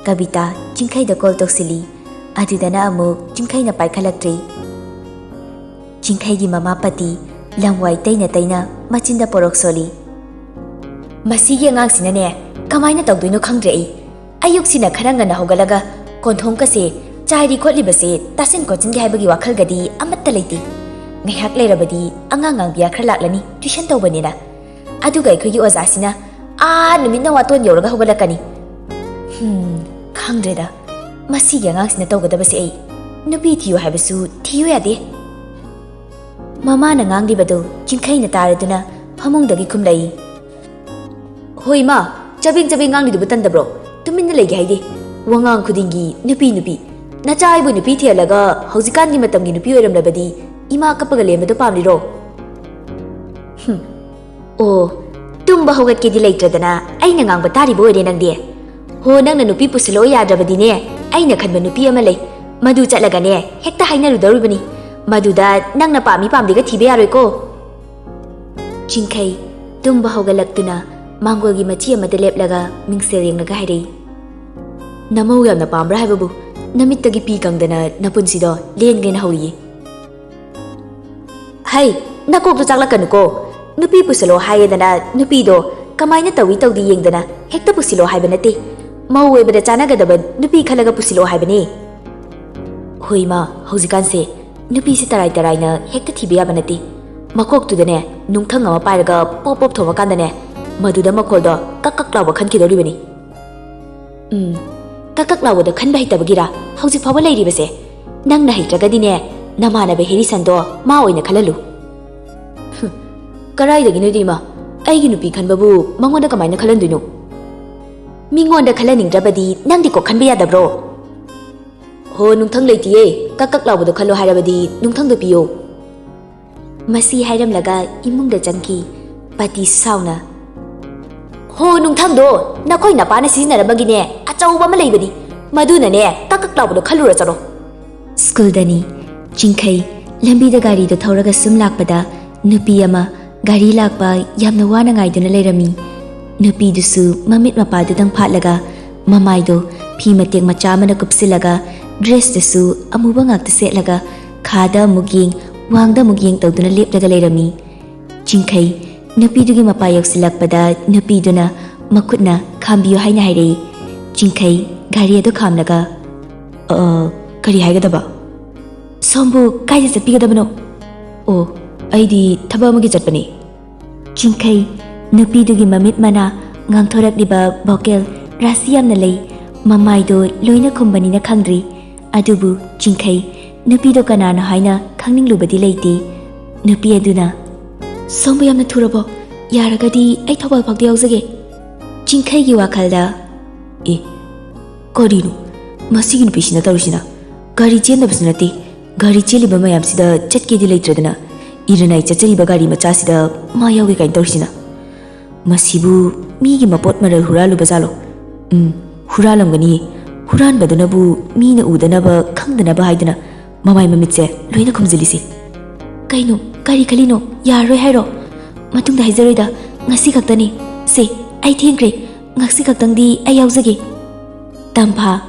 ꯀꯕꯤꯇꯥ ꯆꯤꯡꯈꯩꯗ ꯀꯣꯜ ꯇꯧꯁꯤꯜꯂꯤ꯫ ꯑꯗꯨꯗꯅ ꯑꯃꯨꯛ ꯆꯤꯡꯈꯩꯅ ꯄꯥꯏꯈꯠꯂꯛꯇ꯭ꯔꯦ꯫ ꯆꯤꯡꯈꯩꯒꯤ ꯃꯃꯥ ꯄꯇꯤ ꯂꯝꯋꯥꯏ ꯇꯩꯅ ꯇꯩꯅ ꯃꯆꯤꯟꯗ ꯄꯣꯔꯣꯛ ꯁꯣꯜꯂꯤ꯫ "ꯃꯁꯤꯒꯤ ꯑꯉꯥꯡꯁꯤꯅꯅꯦ, ꯀꯃꯥꯏꯅ ꯇꯧꯗꯣꯏꯅꯣ ꯈꯪꯗ꯭ꯔꯦ ꯑꯩ꯫ ꯑꯌꯨꯛꯁꯤꯅ ꯈꯔ ꯉꯟꯅ ꯍꯧꯒꯠꯂꯒ ꯀꯣꯟꯊꯣꯡꯀꯁꯦ ꯆꯥꯏꯔꯤ ꯈꯣꯠꯂꯤꯕꯁꯦ ꯇꯥꯁꯤꯟ ꯈꯣꯠꯆꯤꯟꯒꯦ ꯍꯥꯏꯕꯒꯤ ꯋꯥꯈꯜꯒꯗꯤ ꯑꯃꯠꯇ ꯂꯩꯇꯦ꯫ ꯉꯥꯏꯍꯥꯛ ꯂꯩꯔꯕꯗꯤ ꯑꯉꯥꯡ ꯉꯥꯡꯕꯤꯌꯥ ꯈꯔ ꯂꯥꯛꯂꯅꯤ, tuition ꯇꯧꯕꯅꯤꯅ꯫ ꯑꯗꯨꯒ ꯑꯩꯈꯣꯏꯒꯤ ꯑꯣꯖꯥꯁꯤꯅ ꯑꯥ ꯅꯨꯃꯤꯠꯅ ꯋꯥꯇꯣꯟ ꯌꯧꯔꯒ ꯍꯧꯒꯠꯂꯛꯀꯅꯤ꯫ ꯍꯝ, ꯈꯪꯗ꯭ꯔꯦꯗ꯫ ꯃꯁꯤꯒꯤ ꯑꯉꯥꯡꯁꯤꯅ ꯇꯧꯒꯗꯕꯁꯦ ꯑꯩ꯫ ꯅꯨꯄꯤ ꯊꯤꯌꯨ ꯍꯥꯏꯕꯁꯨ ꯊꯤꯌꯨ ꯌꯥꯗꯦ꯫ ꯃꯃꯥꯅ ꯉꯥꯡꯂꯤꯕꯗꯨ ꯆꯤꯡꯈꯩꯅ ꯇꯥꯔꯗꯨꯅ ꯐꯃꯨꯡꯗꯒꯤ ꯈꯨꯝꯂꯛꯏ꯫ "ꯍꯣꯏ ꯏꯃꯥ, ꯆꯕꯦꯡ ꯆꯕꯦꯡ ꯉꯥꯡꯂꯤꯗꯨꯕꯨ ꯇꯟꯗꯕ꯭ꯔꯣ? ꯇꯨꯃꯤꯟꯅ ꯂꯩꯒꯦ ꯍꯥꯏꯗꯦ꯫ ꯋꯥꯉꯥꯡ ꯈꯨꯗꯤꯡꯒꯤ ꯅꯨꯄꯤ, ꯅꯨꯄꯤ꯫ ꯅꯆꯥ ꯑꯩꯕꯨ ꯅꯨꯄꯤ ꯊꯤꯍꯜꯂꯒ ꯍꯧꯖꯤꯛꯀꯥꯟꯒꯤ ꯃꯇꯝꯒꯤ ꯅꯨꯄꯤ ꯑꯣꯏꯔꯝꯂꯕꯗꯤ ꯏꯃꯥ ꯀꯞꯄꯒ ꯂꯦꯝꯕꯗꯣ ꯄꯥꯝꯂꯤꯔꯣ?" ꯍꯨꯝ꯫ ꯑꯣ, ꯇꯨꯝꯕ ꯍꯧꯒꯠꯀꯦꯗꯤ ꯂꯩꯇ꯭ꯔꯗꯅ ꯑꯩꯅ ꯉꯥꯡꯕ ꯇꯥꯔꯤꯕ ꯑꯣꯏꯔꯦ ꯅꯪꯗꯤ꯫ ꯍꯣ, ꯅꯪꯅ ꯅꯨꯄꯤ ꯄꯨꯁꯤꯜꯂꯛꯑꯣ ꯌꯥꯗ꯭ꯔꯕꯗꯤꯅꯦ, ꯑꯩꯅ ꯈꯟꯕ ꯅꯨꯄꯤ ꯑꯃ ꯂꯩ꯫ ꯃꯗꯨ ꯆꯠꯂꯒꯅꯦ, ꯍꯦꯛꯇ ꯍꯥꯏꯅꯔꯨꯗꯧꯔꯤꯕꯅꯤ꯫ ꯃꯗꯨꯗ ꯅꯪꯅ ꯄꯥꯝꯃꯤ ꯄꯥꯝꯗꯦꯒ ꯊꯤꯕ ꯌꯥꯔꯣꯏꯀꯣ꯫ ꯆꯤꯡꯈꯩ ꯇꯨꯝꯕ ꯍꯧꯒꯠꯂꯛꯇꯨꯅ ꯃꯥꯡꯒꯣꯜꯒꯤ ꯃꯆꯤ ꯑꯃꯗ ꯂꯦꯞꯂꯒ ꯃꯤꯡꯁꯦꯜ ꯌꯦꯡꯂꯒ ꯍꯥꯏꯔꯛꯏ, "ꯅꯃꯧ ꯌꯥꯝꯅ ꯄꯥꯝꯕ꯭ꯔꯥ ꯍꯥꯏꯕꯕꯨ? ꯅꯃꯤꯠꯇꯒꯤ ꯄꯤ ꯀꯪꯗꯅ ꯅꯄꯨꯟꯁꯤꯗꯣ ꯂꯦꯟꯒꯦꯅ ꯍꯧꯔꯤꯌꯦ꯫" "ꯍꯩ, ꯅꯀꯣꯛꯇꯣ ꯆꯥꯛꯂꯛꯀꯅꯨꯀꯣ꯫ ꯅꯨꯄꯤ ꯄꯨꯁꯤꯜꯂꯣ ꯍꯥꯏꯌꯦꯗꯅ ꯅꯨꯄꯤꯗꯣ ꯀꯃꯥꯏꯅ ꯇꯧꯏ ꯇꯧꯗꯦ ꯌꯦꯡꯗꯅ ꯍꯦꯛꯇ ꯄꯨꯁꯤꯜꯂꯣ ꯍꯥꯏꯕ ꯅꯠꯇꯦ꯫ ꯃꯧ ꯑꯣꯏꯕꯗ ꯆꯥꯟꯅꯒꯗꯕ ꯅꯨꯄꯤ ꯈꯜꯂꯒ ꯄꯨꯁꯤꯜꯂꯣ ꯍꯥꯏꯕꯅꯦ꯫" "ꯍꯣꯏ ꯏꯃꯥ, ꯍꯧꯖꯤꯛꯀꯥꯟꯁꯦ ꯅꯨꯄꯤꯁꯦ ꯇꯔꯥꯏ ꯇꯔꯥꯏꯅ ꯍꯦꯛꯇ ꯊꯤꯕ ꯌꯥꯕ ꯅꯠꯇꯦ꯫ ꯃꯀꯣꯛꯇꯨꯗꯅꯦ ꯅꯨꯡꯊꯪ ꯑꯃ ꯄꯥꯏꯔꯒ ꯄꯣꯞ ꯄꯣꯞ ꯊꯣꯝꯃꯀꯥꯟꯗꯅꯦ, ꯃꯗꯨꯗ ꯃꯈꯣꯜꯗꯣ ꯀꯛ ꯀꯛ ꯂꯥꯎꯕ ꯈꯟꯈꯤꯗꯧꯔꯤꯕꯅꯤ꯫" "ꯎꯝ, ꯀꯛ ꯀꯛ ꯂꯥꯎꯕꯗꯣ ꯈꯟꯕ ꯍꯩꯇꯕꯒꯤꯔꯥ ꯍꯧꯖꯤꯛ ꯐꯥꯎꯕ ꯂꯩꯔꯤꯕꯁꯦ? ꯅꯪꯅ ꯍꯩꯇ꯭ꯔꯒꯗꯤꯅꯦ, ꯅꯃꯥꯟꯅꯕ ꯍꯦꯔꯤꯁꯟꯗꯣ ꯃꯥ ꯑꯣꯏꯅ ꯈꯜꯍꯜꯂꯨ꯫" "ꯍꯨꯝ, ꯀꯔꯥꯏꯗꯒꯤꯅꯣꯗ ꯏꯃꯥ, ꯑꯩꯒꯤ ꯅꯨꯄꯤ ꯈꯟꯕꯕꯨ ꯃꯉꯣꯟꯗ ꯀꯃꯥꯏꯅ ꯈꯜꯍꯟꯗꯣꯏꯅꯣ?" "ꯃꯤꯉꯣꯟꯗ ꯈꯜꯍꯟꯅꯤꯡꯗ꯭ꯔꯕꯗꯤ ꯅꯪꯗꯤ ꯀꯣꯛ ꯈꯟꯕ ꯌꯥꯗꯕ꯭ꯔꯣ?" "ꯍꯣ, ꯅꯨꯡꯊꯪ ꯂꯩꯇꯤꯌꯦ, ꯀꯛ ꯀꯛ ꯂꯥꯎꯕꯗꯣ ꯈꯜꯂꯣ ꯍꯥꯏꯔꯕꯗꯤ ꯅꯨꯡꯊꯪꯗꯣ ꯄꯤꯌꯣ꯫" ꯃꯁꯤ ꯍꯥꯏꯔꯝꯂꯒ ꯏꯃꯨꯡꯗ ꯆꯪꯈꯤ ꯄꯇꯤ ꯁꯥꯎꯅ꯫ "ꯍꯣ, ꯅꯨꯡꯊꯪꯗꯣ ꯅꯈꯣꯏ ꯅꯄꯥꯅ ꯁꯤꯖꯤꯟꯅꯔꯝꯕꯒꯤꯅꯦ, ꯑꯆꯧꯕ ꯑꯃ ꯂꯩꯕꯅꯤ, ꯃꯗꯨꯅꯅꯦ ꯀꯛ ꯀꯛ ꯂꯥꯎꯕꯗꯣ ꯈꯜꯂꯨꯔ ꯆꯠꯂꯣ꯫" ꯁ꯭ꯀꯨꯜꯗꯅꯤ꯫ ꯆꯤꯡꯈꯩ ꯂꯝꯕꯤꯗ ꯒꯥꯔꯤꯗꯨ ꯊꯧꯔꯒ ꯁꯨꯝ ꯂꯥꯛꯄꯗ ꯅꯨꯄꯤ ꯑꯃ ꯒꯥꯔꯤ ꯂꯥꯛꯄ ꯌꯥꯝꯅ ꯋꯥꯅ ꯉꯥꯏꯗꯨꯅ ꯂꯩꯔꯝꯃꯤ꯫ ꯅꯨꯄꯤꯗꯨꯁꯨ ꯃꯃꯤꯠ ꯃꯄꯥꯗꯨꯗꯪ ꯐꯥꯠꯂꯒ ꯃꯃꯥꯏꯗꯣ ꯐꯤ ꯃꯇꯦꯛ ꯃꯆꯥ ꯑꯃꯅ ꯀꯨꯞꯁꯤꯜꯂꯒ ꯗ꯭ꯔꯦꯁꯇꯨꯁꯨ ꯑꯃꯨꯕ ꯉꯥꯛꯇ ꯁꯦꯠꯂꯒ ꯈꯥꯗ ꯑꯃꯨꯛ ꯌꯦꯡ, ꯋꯥꯡꯗ ꯑꯃꯨꯛ ꯌꯦꯡ ꯇꯧꯗꯨꯅ ꯂꯦꯞꯂꯒ ꯂꯩꯔꯝꯃꯤ꯫ ꯆꯤꯡꯈꯩ ꯅꯨꯄꯤꯗꯨꯒꯤ ꯃꯄꯥ ꯌꯧꯁꯤꯜꯂꯛꯄꯗ ꯅꯨꯄꯤꯗꯨꯅ ꯃꯈꯨꯠꯅ "ꯈꯥꯝꯕꯤꯌꯨ" ꯍꯥꯏꯅ ꯍꯥꯏꯔꯛꯏ꯫ ꯆꯤꯡꯈꯩ ꯒꯥꯔꯤ ꯑꯗꯨ ꯈꯥꯝꯂꯒ, "ꯑ, ꯀꯔꯤ ꯍꯥꯏꯒꯗꯕ? ꯁꯣꯝꯕꯨ ꯀꯥꯏꯗ ꯆꯠꯄꯤꯒꯗꯕꯅꯣ?" ꯑꯣ, ꯑꯩꯗꯤ ꯊꯕꯛ ꯑꯃꯒꯤ ꯆꯠꯄꯅꯤ꯫ ꯆꯤꯡꯈꯩ, ꯅꯨꯄꯤꯗꯨꯒꯤ ꯃꯃꯤꯠ ꯃꯅꯥ, ꯉꯥꯡꯊꯣꯔꯛꯂꯤꯕ ꯚꯣꯀꯦꯜ ꯔꯥꯁꯤ ꯌꯥꯝꯅ ꯂꯩ꯫ ꯃꯃꯥꯏꯗꯣ ꯂꯣꯏꯅ ꯈꯨꯝꯕꯅꯤꯅ ꯈꯪꯗ꯭ꯔꯤ꯫ ꯑꯗꯨꯕꯨ ꯆꯤꯡꯈꯩ, ꯅꯨꯄꯤꯗꯣ ꯀꯅꯥꯅꯣ ꯍꯥꯏꯅ ꯈꯪꯅꯤꯡꯂꯨꯕꯗꯤ ꯂꯩꯇꯦ꯫ ꯅꯨꯄꯤ ꯑꯗꯨꯅ, "ꯁꯣꯝꯕꯨ ꯌꯥꯝꯅ ꯊꯨꯔꯕꯣ? ꯌꯥꯔꯒꯗꯤ ꯑꯩ ꯊꯧꯕꯥꯜ ꯐꯥꯎꯗ ꯌꯥꯎꯖꯒꯦ"꯫ ꯆꯤꯡꯈꯩꯒꯤ ꯋꯥꯈꯜꯗ, "ꯑꯦ, ꯀꯔꯤꯅꯣ ꯃꯁꯤꯒꯤ ꯅꯨꯄꯤꯁꯤꯅ ꯇꯧꯔꯤꯁꯤꯅ? ꯒꯥꯔꯤ ꯆꯦꯟꯗꯕꯁꯨ ꯅꯠꯇꯦ, ꯒꯥꯔꯤ ꯆꯦꯜꯂꯤꯕ ꯃꯌꯥꯝꯁꯤꯗ ꯆꯠꯀꯦꯗꯤ ꯂꯩꯇ꯭ꯔꯗꯅ, ꯏꯔꯅꯥꯏ ꯆꯠꯆꯔꯤꯕ ꯒꯥꯔꯤ ꯃꯆꯥꯁꯤꯗ ꯃꯥ ꯌꯥꯎꯒꯦ ꯀꯥꯏꯅ ꯇꯧꯔꯤꯁꯤꯅ? ꯃꯁꯤꯕꯨ ꯃꯤꯒꯤ ꯃꯄꯣꯠ ꯃꯔꯜ ꯍꯨꯔꯥꯜꯂꯨꯕ ꯖꯥꯠꯂꯣ? ꯎꯝ, ꯍꯨꯔꯥꯜꯂꯝꯒꯅꯤꯌꯦ꯫ ꯍꯨꯔꯥꯟꯕꯗꯨꯅꯕꯨ ꯃꯤꯅ ꯎꯗꯅꯕ, ꯈꯪꯗꯅꯕ ꯍꯥꯏꯗꯨꯅ ꯃꯃꯥꯏ ꯃꯃꯤꯠꯁꯦ ꯂꯣꯏꯅ ꯈꯨꯝꯖꯤꯜꯂꯤꯁꯦ꯫ ꯀꯩꯅꯣ, ꯀꯔꯤ ꯈꯜꯂꯤꯅꯣ? ꯌꯥꯔꯔꯣꯏ ꯍꯥꯏꯔꯣ? ꯃꯇꯨꯡꯗ ꯍꯥꯏꯖꯔꯣꯏꯗ, ꯉꯁꯤ ꯈꯛꯇꯅꯤ꯫ ꯁꯦ, ꯑꯩ ꯊꯦꯡꯈ꯭ꯔꯦ꯫ ꯉꯁꯤ ꯈꯛꯇꯪꯗꯤ ꯑꯩ ꯌꯥꯎꯖꯒꯦ"꯫ ꯇꯝꯐꯥ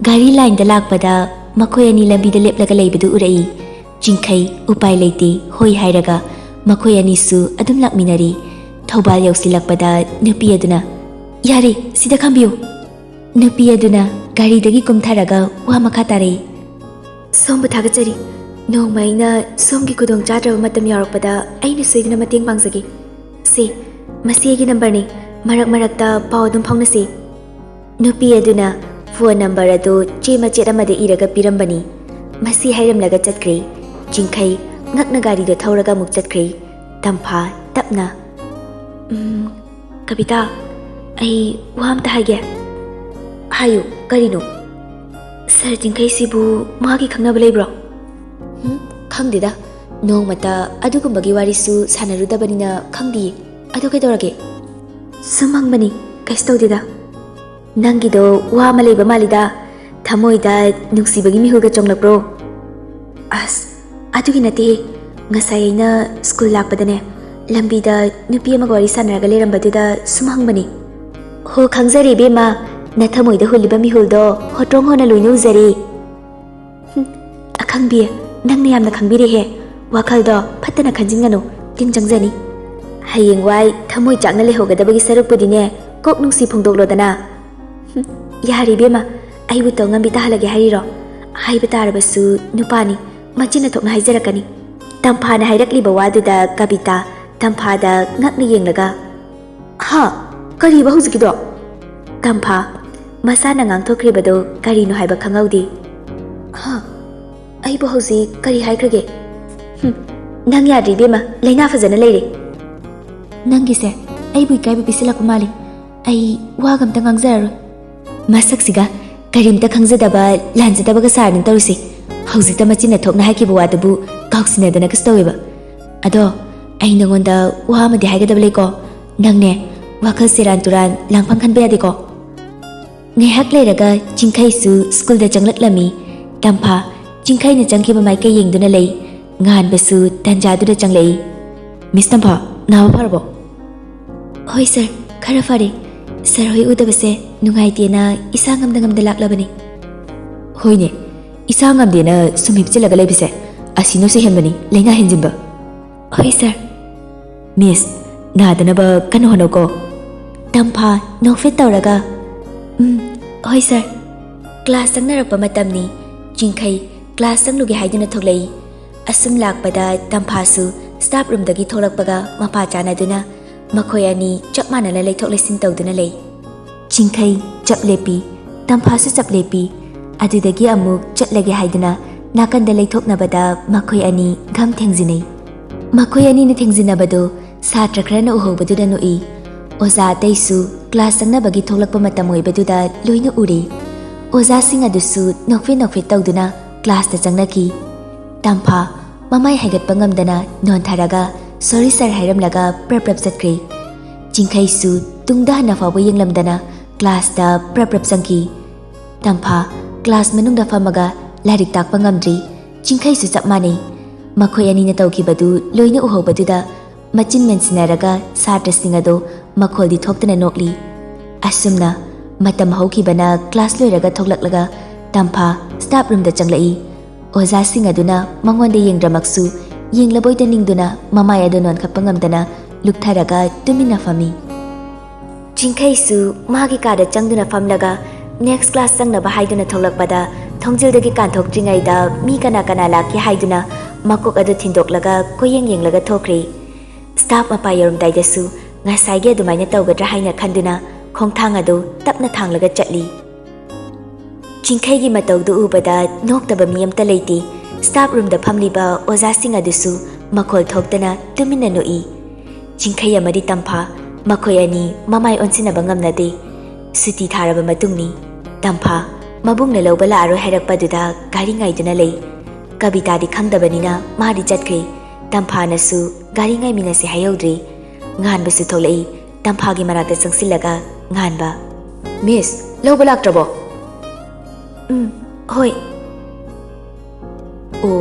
ꯒꯥꯔꯤ ꯂꯥꯏꯟꯗ ꯂꯥꯛꯄꯗ ꯃꯈꯣꯏ ꯑꯅꯤ ꯂꯝꯕꯤꯗ ꯂꯦꯞꯂꯒ ꯂꯩꯕꯗꯨ ꯎꯔꯛꯏ꯫ ꯆꯤꯡꯈꯩ ꯎꯄꯥꯏ ꯂꯩꯇꯦ ꯍꯣꯏ ꯍꯥꯏꯔꯒ ꯃꯈꯣꯏ ꯑꯅꯤꯁꯨ ꯑꯗꯨꯝ ꯂꯥꯛꯃꯤꯟꯅꯔꯤ꯫ ꯊꯧꯕꯥꯜ ꯌꯧꯁꯤꯜꯂꯛꯄꯗ ꯅꯨꯄꯤ ꯑꯗꯨꯅ, "ꯌꯥꯔꯦ, ꯁꯤꯗ ꯈꯥꯝꯕꯤꯌꯨ"꯫ ꯅꯨꯄꯤ ꯑꯗꯨꯅ ꯒꯥꯔꯤꯗꯒꯤ ꯀꯨꯝꯊꯔꯒ ꯋꯥ ꯃꯈꯥ ꯇꯥꯔꯛꯏ꯫ "ꯁꯣꯝꯕꯨ ꯊꯥꯒꯠꯆꯔꯤ꯫ ꯅꯣꯡꯃ ꯑꯩꯅ ꯁꯣꯝꯒꯤ ꯈꯨꯗꯣꯡ ꯆꯥꯗ꯭ꯔꯕ ꯃꯇꯝ ꯌꯥꯎꯔꯛꯄꯗ ꯑꯩꯅ ꯁꯣꯏꯗꯅ ꯃꯇꯦꯡ ꯄꯥꯡꯖꯒꯦ꯫ ꯁꯦ, ꯃꯁꯤ ꯑꯩꯒꯤ ꯅꯝꯕꯔꯅꯤ꯫ ꯃꯔꯛ ꯃꯔꯛꯇ ꯄꯥꯎ ꯑꯗꯨꯝ ꯐꯥꯎꯅꯁꯤ"꯫ ꯅꯨꯄꯤ ꯑꯗꯨꯅ ꯐꯣꯟ ꯅꯝꯕꯔ ꯑꯗꯨ ꯆꯦ ꯃꯆꯦꯠ ꯑꯃꯗ ꯏꯔꯒ ꯄꯤꯔꯝꯕꯅꯤ꯫ ꯃꯁꯤ ꯍꯥꯏꯔꯝꯂꯒ ꯆꯠꯈ꯭ꯔꯦ꯫ ꯆꯤꯡꯈꯩ ꯉꯛꯅ ꯒꯥꯔꯤꯗꯨ ꯊꯧꯔꯒ ꯑꯃꯨꯛ ꯆꯠꯈ꯭ꯔꯦ꯫ ꯇꯝꯐꯥ ꯇꯞꯅ, "ꯎꯝ, ꯀꯕꯤꯇꯥ, ꯑꯩ ꯋꯥ ꯑꯝꯇ ꯍꯥꯏꯒꯦ"꯫ "ꯍꯥꯏꯌꯨ, ꯀꯔꯤꯅꯣ?" "ꯁꯥꯔ ꯆꯤꯡꯈꯩꯁꯤꯕꯨ ꯃꯥꯒꯤ ꯈꯪꯅꯕ ꯂꯩꯕ꯭ꯔꯣ?" "ꯎꯝ, ꯈꯪꯗꯦꯗ꯫ ꯅꯣꯡꯃꯇ ꯑꯗꯨꯒꯨꯝꯕꯒꯤ ꯋꯥꯔꯤꯁꯨ ꯁꯥꯟꯅꯔꯨꯗꯕꯅꯤꯅ ꯈꯪꯗꯤꯌꯦ꯫ ꯑꯗꯨ ꯀꯩꯗꯧꯔꯒꯦ?" "ꯁꯨꯝ ꯍꯪꯕꯅꯤ, ꯀꯩꯁꯨ ꯇꯧꯗꯦꯗ"꯫ "ꯅꯪꯒꯤꯗꯣ ꯋꯥ ꯑꯃ ꯂꯩꯕ ꯃꯥꯜꯂꯤꯗ, ꯊꯃꯣꯏꯗ ꯅꯨꯡꯁꯤꯕꯒꯤ ꯃꯤꯍꯨꯜꯒ ꯆꯣꯡꯂꯛꯄ꯭ꯔꯣ?" "ꯑꯁ, ꯑꯗꯨꯒꯤ ꯅꯠꯇꯦꯍꯦ꯫ ꯉꯁꯥꯏ ꯑꯩꯅ ꯁ꯭ꯀꯨꯜ ꯂꯥꯛꯄꯗꯅꯦ, ꯂꯝꯕꯤꯗ ꯅꯨꯄꯤ ꯑꯃꯒ ꯋꯥꯔꯤ ꯁꯥꯟꯅꯔꯒ ꯂꯩꯔꯝꯕꯗꯨꯗ ꯁꯨꯝ ꯍꯪꯕꯅꯤ"꯫ "ꯍꯣ, ꯈꯪꯖꯔꯦ ꯏꯕꯦꯝꯃ, ꯅꯊꯃꯣꯏꯗ ꯍꯨꯜꯂꯤꯕ ꯃꯤꯍꯨꯜꯗꯣ ꯍꯣꯇ꯭ꯔꯣꯡ ꯍꯣꯅ ꯂꯣꯏꯅ ꯎꯖꯔꯦ"꯫ "ꯍꯨꯝ, ꯑꯈꯪꯕꯤ, ꯅꯪꯅ ꯌꯥꯝꯅ ꯈꯪꯕꯤꯔꯦꯍꯦ꯫ ꯋꯥꯈꯜꯗꯣ ꯐꯠꯇꯅ ꯈꯟꯖꯤꯟꯒꯅꯨ, ꯇꯤꯟ ꯆꯪꯖꯅꯤ꯫ ꯍꯌꯦꯡꯋꯥꯏ ꯊꯃꯣꯏ ꯆꯥꯛꯅ ꯂꯩꯍꯧꯒꯗꯕꯒꯤ ꯁꯔꯨꯛꯄꯨꯗꯤꯅꯦ, ꯀꯣꯛ ꯅꯨꯡꯁꯤ ꯐꯣꯡꯗꯣꯛꯂꯣꯗꯅ"꯫ "ꯍꯨꯝ, ꯌꯥꯔꯦ ꯏꯕꯦꯝꯃ, ꯑꯩꯕꯨ ꯇꯧ ꯉꯝꯕꯤ ꯇꯥꯍꯜꯂꯒꯦ ꯍꯥꯏꯔꯤꯔꯣ? ꯍꯥꯏꯕ ꯇꯥꯔꯕꯁꯨ ꯅꯨꯄꯥꯅꯤ, ꯃꯆꯤꯟꯅ ꯊꯣꯛꯅ ꯍꯥꯏꯖꯔꯛꯀꯅꯤ"꯫ ꯇꯝꯐꯥꯅ ꯍꯥꯏꯔꯛꯂꯤꯕ ꯋꯥꯗꯨꯗ ꯀꯕꯤꯇꯥ ꯇꯝꯐꯥꯗ ꯉꯛꯅ ꯌꯦꯡꯂꯒ, "ꯍꯥ? ꯀꯔꯤꯕ ꯍꯧꯖꯤꯛꯀꯤꯗꯣ?" ꯇꯝꯐꯥ ꯃꯁꯥꯅ ꯉꯥꯡꯊꯣꯛꯈ꯭ꯔꯤꯕꯗꯣ ꯀꯔꯤꯅꯣ ꯍꯥꯏꯕ ꯈꯪꯍꯧꯗꯦ꯫ "ꯍꯥ? ꯑꯩꯕꯨ ꯍꯧꯖꯤꯛ ꯀꯔꯤ ꯍꯥꯏꯈ꯭ꯔꯒꯦ? ꯍꯨꯝ, ꯅꯪ ꯌꯥꯗ꯭ꯔꯤ ꯏꯕꯦꯝꯃ, ꯂꯥꯏꯅꯥ ꯐꯖꯅ ꯂꯩꯔꯦ꯫ ꯅꯪꯒꯤꯁꯦ ꯑꯩꯕꯨ ꯏꯀꯥꯏꯕ ꯄꯤꯁꯤꯜꯂꯛꯄ ꯃꯥꯜꯂꯤ꯫ ꯑꯩ ꯋꯥꯒ ꯑꯝꯇ ꯉꯥꯡꯖꯔꯔꯣꯏ꯫" ꯃꯁꯛꯁꯤꯒ ꯀꯔꯤꯝꯇ ꯈꯪꯖꯗꯕ, ꯂꯥꯟꯖꯗꯕꯒ ꯁꯥꯔꯅꯤ ꯇꯧꯔꯤꯁꯦ꯫ ꯍꯧꯖꯤꯛꯇ ꯃꯆꯤꯟꯅ ꯊꯣꯛꯅ ꯍꯥꯏꯈꯤꯕ ꯋꯥꯗꯨꯕꯨ ꯀꯥꯎꯁꯤꯟꯅꯗꯅ ꯀꯩꯁꯨ ꯇꯧꯋꯦꯕ꯫ ꯑꯗꯣ ꯑꯩ ꯅꯉꯣꯟꯗ ꯋꯥ ꯑꯃꯗꯤ ꯍꯥꯏꯒꯗꯕ ꯂꯩꯀꯣ꯫ ꯅꯪꯅꯦ, ꯋꯥꯈꯜ ꯁꯦꯔꯥꯟ ꯇꯨꯔꯥꯟ ꯂꯥꯡꯐꯝ ꯈꯟꯕ ꯌꯥꯗꯦꯀꯣ꯫ ꯉꯥꯏꯍꯥꯛ ꯂꯩꯔꯒ ꯆꯤꯡꯈꯩꯁꯨ ꯁ꯭ꯀꯨꯜꯗ ꯆꯪꯂꯛꯂꯝꯃꯤ꯫ ꯇꯝꯐꯥ ꯆꯤꯡꯈꯩꯅ ꯆꯪꯈꯤꯕ ꯃꯥꯏꯀꯩ ꯌꯦꯡꯗꯨꯅ ꯂꯩ꯫ ꯉꯥꯟꯕꯁꯨ ꯇꯟꯖꯥꯗꯨꯗ ꯆꯪꯂꯛꯏ꯫ "ꯃꯤꯁ ꯇꯝꯐꯥ, ꯅꯥꯕ ꯐꯔꯕꯣ?" "ꯍꯣꯏ ꯁꯥꯔ, ꯈꯔ ꯐꯔꯦ꯫ ꯁꯥꯔ ꯍꯣꯏ ꯎꯗꯕꯁꯦ ꯅꯨꯡꯉꯥꯏꯇꯦꯅ ꯏꯁꯥ ꯉꯝꯗ ꯉꯝꯗ ꯂꯥꯛꯂꯕꯅꯤ꯫" "ꯍꯣꯏꯅꯦ, ꯏꯁꯥ ꯉꯝꯗꯦꯅ ꯁꯨꯝ ꯍꯤꯞꯆꯤꯜꯂꯒ ꯂꯩꯕꯁꯦ ꯑꯁꯤꯅꯁꯨ ꯍꯦꯟꯕꯅꯤ ꯂꯥꯏꯅꯥ ꯍꯦꯟꯖꯤꯟꯕ꯫" "ꯍꯣꯏ ꯁꯥꯔ꯫" "ꯃꯤꯁ, ꯅꯥꯗꯅꯕ ꯀꯟꯅ ꯍꯣꯠꯅꯧꯀꯣ꯫" ꯇꯝꯐꯥ ꯅꯣꯛꯐꯦꯠ ꯇꯧꯔꯒ, "ꯎꯝ, ꯍꯣꯏ ꯁꯥꯔ꯫" ꯀ꯭ꯂꯥꯁ ꯆꯪꯅꯔꯛꯄ ꯃꯇꯝꯅꯤ꯫ ꯆꯤꯡꯈꯩ ꯀ꯭ꯂꯥꯁ ꯆꯪꯂꯨꯒꯦ ꯍꯥꯏꯗꯨꯅ ꯊꯣꯛꯂꯛꯏ꯫ ꯑꯁꯨꯝ ꯂꯥꯛꯄꯗ ꯇꯝꯐꯥꯁꯨ ꯁ꯭ꯇꯥꯐ ꯔꯨꯝꯗꯒꯤ ꯊꯣꯛꯂꯛꯄꯒ ꯃꯄꯥ ꯆꯥꯟꯅꯗꯨꯅ ꯃꯈꯣꯏ ꯑꯅꯤ ꯆꯞ ꯃꯥꯟꯅꯅ ꯂꯩꯊꯣꯛ ꯂꯩꯁꯤꯟ ꯇꯧꯗꯨꯅ ꯂꯩ꯫ ꯆꯤꯡꯈꯩ ꯆꯞ ꯂꯦꯞꯄꯤ, ꯇꯝꯐꯥꯁꯨ ꯆꯞ ꯂꯦꯞꯄꯤ꯫ ꯑꯗꯨꯗꯒꯤ ꯑꯃꯨꯛ ꯆꯠꯂꯒꯦ ꯍꯥꯏꯗꯨꯅ ꯅꯥꯀꯟꯗ ꯂꯩꯊꯣꯛꯅꯕꯗ ꯃꯈꯣꯏ ꯑꯅꯤ ꯒꯝ ꯊꯦꯡꯖꯤꯟꯅꯩ꯫ ꯃꯈꯣꯏ ꯑꯅꯤꯅ ꯊꯦꯡꯖꯤꯟꯅꯕꯗꯨ ꯁꯥꯇ꯭ꯔ ꯈꯔꯅ ꯎꯍꯧꯕꯗꯨꯗ ꯅꯣꯛꯏ꯫ ꯑꯣꯖꯥ ꯑꯇꯩꯁꯨ ꯀ꯭ꯂꯥꯁ ꯆꯪꯅꯕꯒꯤ ꯊꯣꯛꯂꯛꯄ ꯃꯇꯝ ꯑꯣꯏꯕꯗꯨꯗ ꯂꯣꯏꯅ ꯎꯔꯦ꯫ ꯑꯣꯖꯥꯁꯤꯡ ꯑꯗꯨꯁꯨ ꯅꯣꯛꯐꯦꯠ ꯅꯣꯛꯐꯦꯠ ꯇꯧꯗꯨꯅ ꯀ꯭ꯂꯥꯁꯇ ꯆꯪꯅꯈꯤ꯫ ꯇꯝꯐꯥ ꯃꯃꯥꯏ ꯍꯥꯏꯒꯠꯄ ꯉꯝꯗꯅ ꯅꯣꯟꯊꯔꯒ "ꯁꯣꯔꯤ ꯁꯥꯔ" ꯍꯥꯏꯔꯝꯂꯒ ꯄ꯭ꯔꯞ ꯄ꯭ꯔꯞ ꯆꯠꯈ꯭ꯔꯦ꯫ ꯆꯤꯡꯈꯩꯁꯨ ꯇꯨꯡꯗ ꯍꯟꯅ ꯐꯥꯎꯕ ꯌꯦꯡꯂꯝꯗꯅ ꯀ꯭ꯂꯥꯁꯇ ꯄ꯭ꯔꯞ ꯄ꯭ꯔꯞ ꯆꯪꯈꯤ꯫ ꯇꯝꯐꯥ ꯀ꯭ꯂꯥꯁ ꯃꯅꯨꯡꯗ ꯐꯝꯃꯒ ꯂꯥꯏꯔꯤꯛ ꯇꯥꯛꯄ ꯉꯝꯗ꯭ꯔꯤ꯫ ꯆꯤꯡꯈꯩꯁꯨ ꯆꯞ ꯃꯥꯟꯅꯩ꯫ ꯃꯈꯣꯏ ꯑꯅꯤꯅ ꯇꯧꯈꯤꯕꯗꯨ ꯂꯣꯏꯅ ꯎꯍꯧꯕꯗꯨꯗ ꯃꯆꯤꯟ ꯃꯦꯟꯁꯤꯟꯅꯔꯒ ꯁꯥꯇ꯭ꯔꯁꯤꯡ ꯑꯗꯨ ꯃꯈꯣꯜꯗꯤ ꯊꯣꯛꯇꯅ ꯅꯣꯛꯂꯤ꯫ ꯑꯁꯨꯝꯅ ꯃꯇꯝ ꯍꯧꯈꯤꯕꯅ ꯀ꯭ꯂꯥꯁ ꯂꯣꯏꯔꯒ ꯊꯣꯛꯂꯛꯂꯒ ꯇꯝꯐꯥ ꯁ꯭ꯇꯥꯐ ꯔꯨꯝꯗ ꯆꯪꯂꯛꯏ꯫ ꯑꯣꯖꯥꯁꯤꯡ ꯑꯗꯨꯅ ꯃꯉꯣꯟꯗ ꯌꯦꯡꯗ꯭ꯔꯃꯛꯁꯨ ꯌꯦꯡꯂꯕꯣꯏꯗ ꯅꯤꯡꯗꯨꯅ ꯃꯃꯥꯏ ꯑꯗꯨ ꯅꯣꯟꯈꯠꯄ ꯉꯝꯗꯅ ꯂꯨꯞꯊꯔꯒ ꯇꯨꯃꯤꯟꯅ ꯐꯝꯃꯤ꯫ ꯆꯤꯡꯈꯩꯁꯨ ꯃꯥꯒꯤ ꯀꯥꯗ ꯆꯪꯗꯨꯅ ꯐꯝꯂꯒ ꯅꯦꯛꯁ ꯀ꯭ꯂꯥꯁ ꯆꯪꯅꯕ ꯍꯥꯏꯗꯨꯅ ꯊꯣꯛꯂꯛꯄꯗ ꯊꯣꯡꯖꯤꯜꯗꯒꯤ ꯀꯥꯟꯊꯣꯛꯇ꯭ꯔꯤꯉꯩꯗ ꯃꯤ ꯀꯅꯥ ꯀꯅꯥ ꯂꯥꯛꯀꯦ ꯍꯥꯏꯗꯨꯅ ꯃꯀꯣꯛ ꯑꯗꯨ ꯊꯤꯟꯗꯣꯛꯂꯒ ꯀꯣꯏꯌꯦꯡ ꯌꯦꯡꯂꯒ ꯊꯣꯛꯈ꯭ꯔꯦ꯫ ꯁ꯭ꯇꯥꯐ ꯃꯄꯥ ꯌꯧꯔꯝꯗꯥꯏꯗꯁꯨ ꯉꯁꯥꯏꯒꯤ ꯑꯗꯨꯃꯥꯏꯅ ꯇꯧꯒꯗ꯭ꯔꯥ ꯍꯥꯏꯅ ꯈꯟꯗꯨꯅ ꯈꯣꯡꯊꯥꯡ ꯑꯗꯨ ꯇꯞꯅ ꯊꯥꯡꯂꯒ ꯆꯠꯂꯤ꯫ ꯆꯤꯡꯈꯩꯒꯤ ꯃꯇꯧꯗꯨ ꯎꯕꯗ ꯅꯣꯛꯇꯕ ꯃꯤ ꯑꯃꯠꯇ ꯂꯩꯇꯦ꯫ ꯁ꯭ꯇꯥꯐ ꯔꯨꯝꯗ ꯐꯝꯂꯤꯕ ꯑꯣꯖꯥꯁꯤꯡ ꯑꯗꯨꯁꯨ ꯃꯈꯣꯜ ꯊꯣꯛꯇꯅ ꯇꯨꯃꯤꯟꯅ ꯅꯣꯛꯏ꯫ ꯆꯤꯡꯈꯩ ꯑꯃꯗꯤ ꯇꯝꯐꯥ, ꯃꯈꯣꯏ ꯑꯅꯤ ꯃꯃꯥꯏ ꯑꯣꯟꯁꯤꯟꯅꯕ ꯉꯝꯅꯗꯦ꯫ ꯁꯨꯇꯤ ꯊꯥꯔꯕ ꯃꯇꯨꯡꯅꯤ꯫ ꯇꯝꯐꯥ ꯃꯕꯨꯡꯅ ꯂꯧꯕ ꯂꯥꯛꯑꯔꯣꯏ ꯍꯥꯏꯔꯛꯄꯗꯨꯗ ꯒꯥꯔꯤ ꯉꯥꯏꯗꯨꯅ ꯂꯩ꯫ ꯀꯕꯤꯇꯥꯗꯤ ꯈꯪꯗꯕꯅꯤꯅ ꯃꯥꯗꯤ ꯆꯠꯈ꯭ꯔꯦ꯫ ꯇꯝꯐꯥꯅꯁꯨ ꯒꯥꯔꯤ ꯉꯥꯏꯃꯤꯟꯅꯁꯦ ꯍꯥꯏꯍꯧꯗ꯭ꯔꯦ꯫ ꯉꯥꯟꯕꯁꯨ ꯊꯣꯛꯂꯛꯏ꯫ ꯇꯝꯐꯥꯒꯤ ꯃꯅꯥꯛꯇ ꯆꯪꯁꯤꯜꯂꯒ ꯉꯥꯟꯕ, "ꯃꯤꯁ, ꯂꯧꯕ ꯂꯥꯛꯇ꯭ꯔꯕꯣ?" "ꯎꯝ, ꯍꯣꯏ꯫" "ꯑꯣ,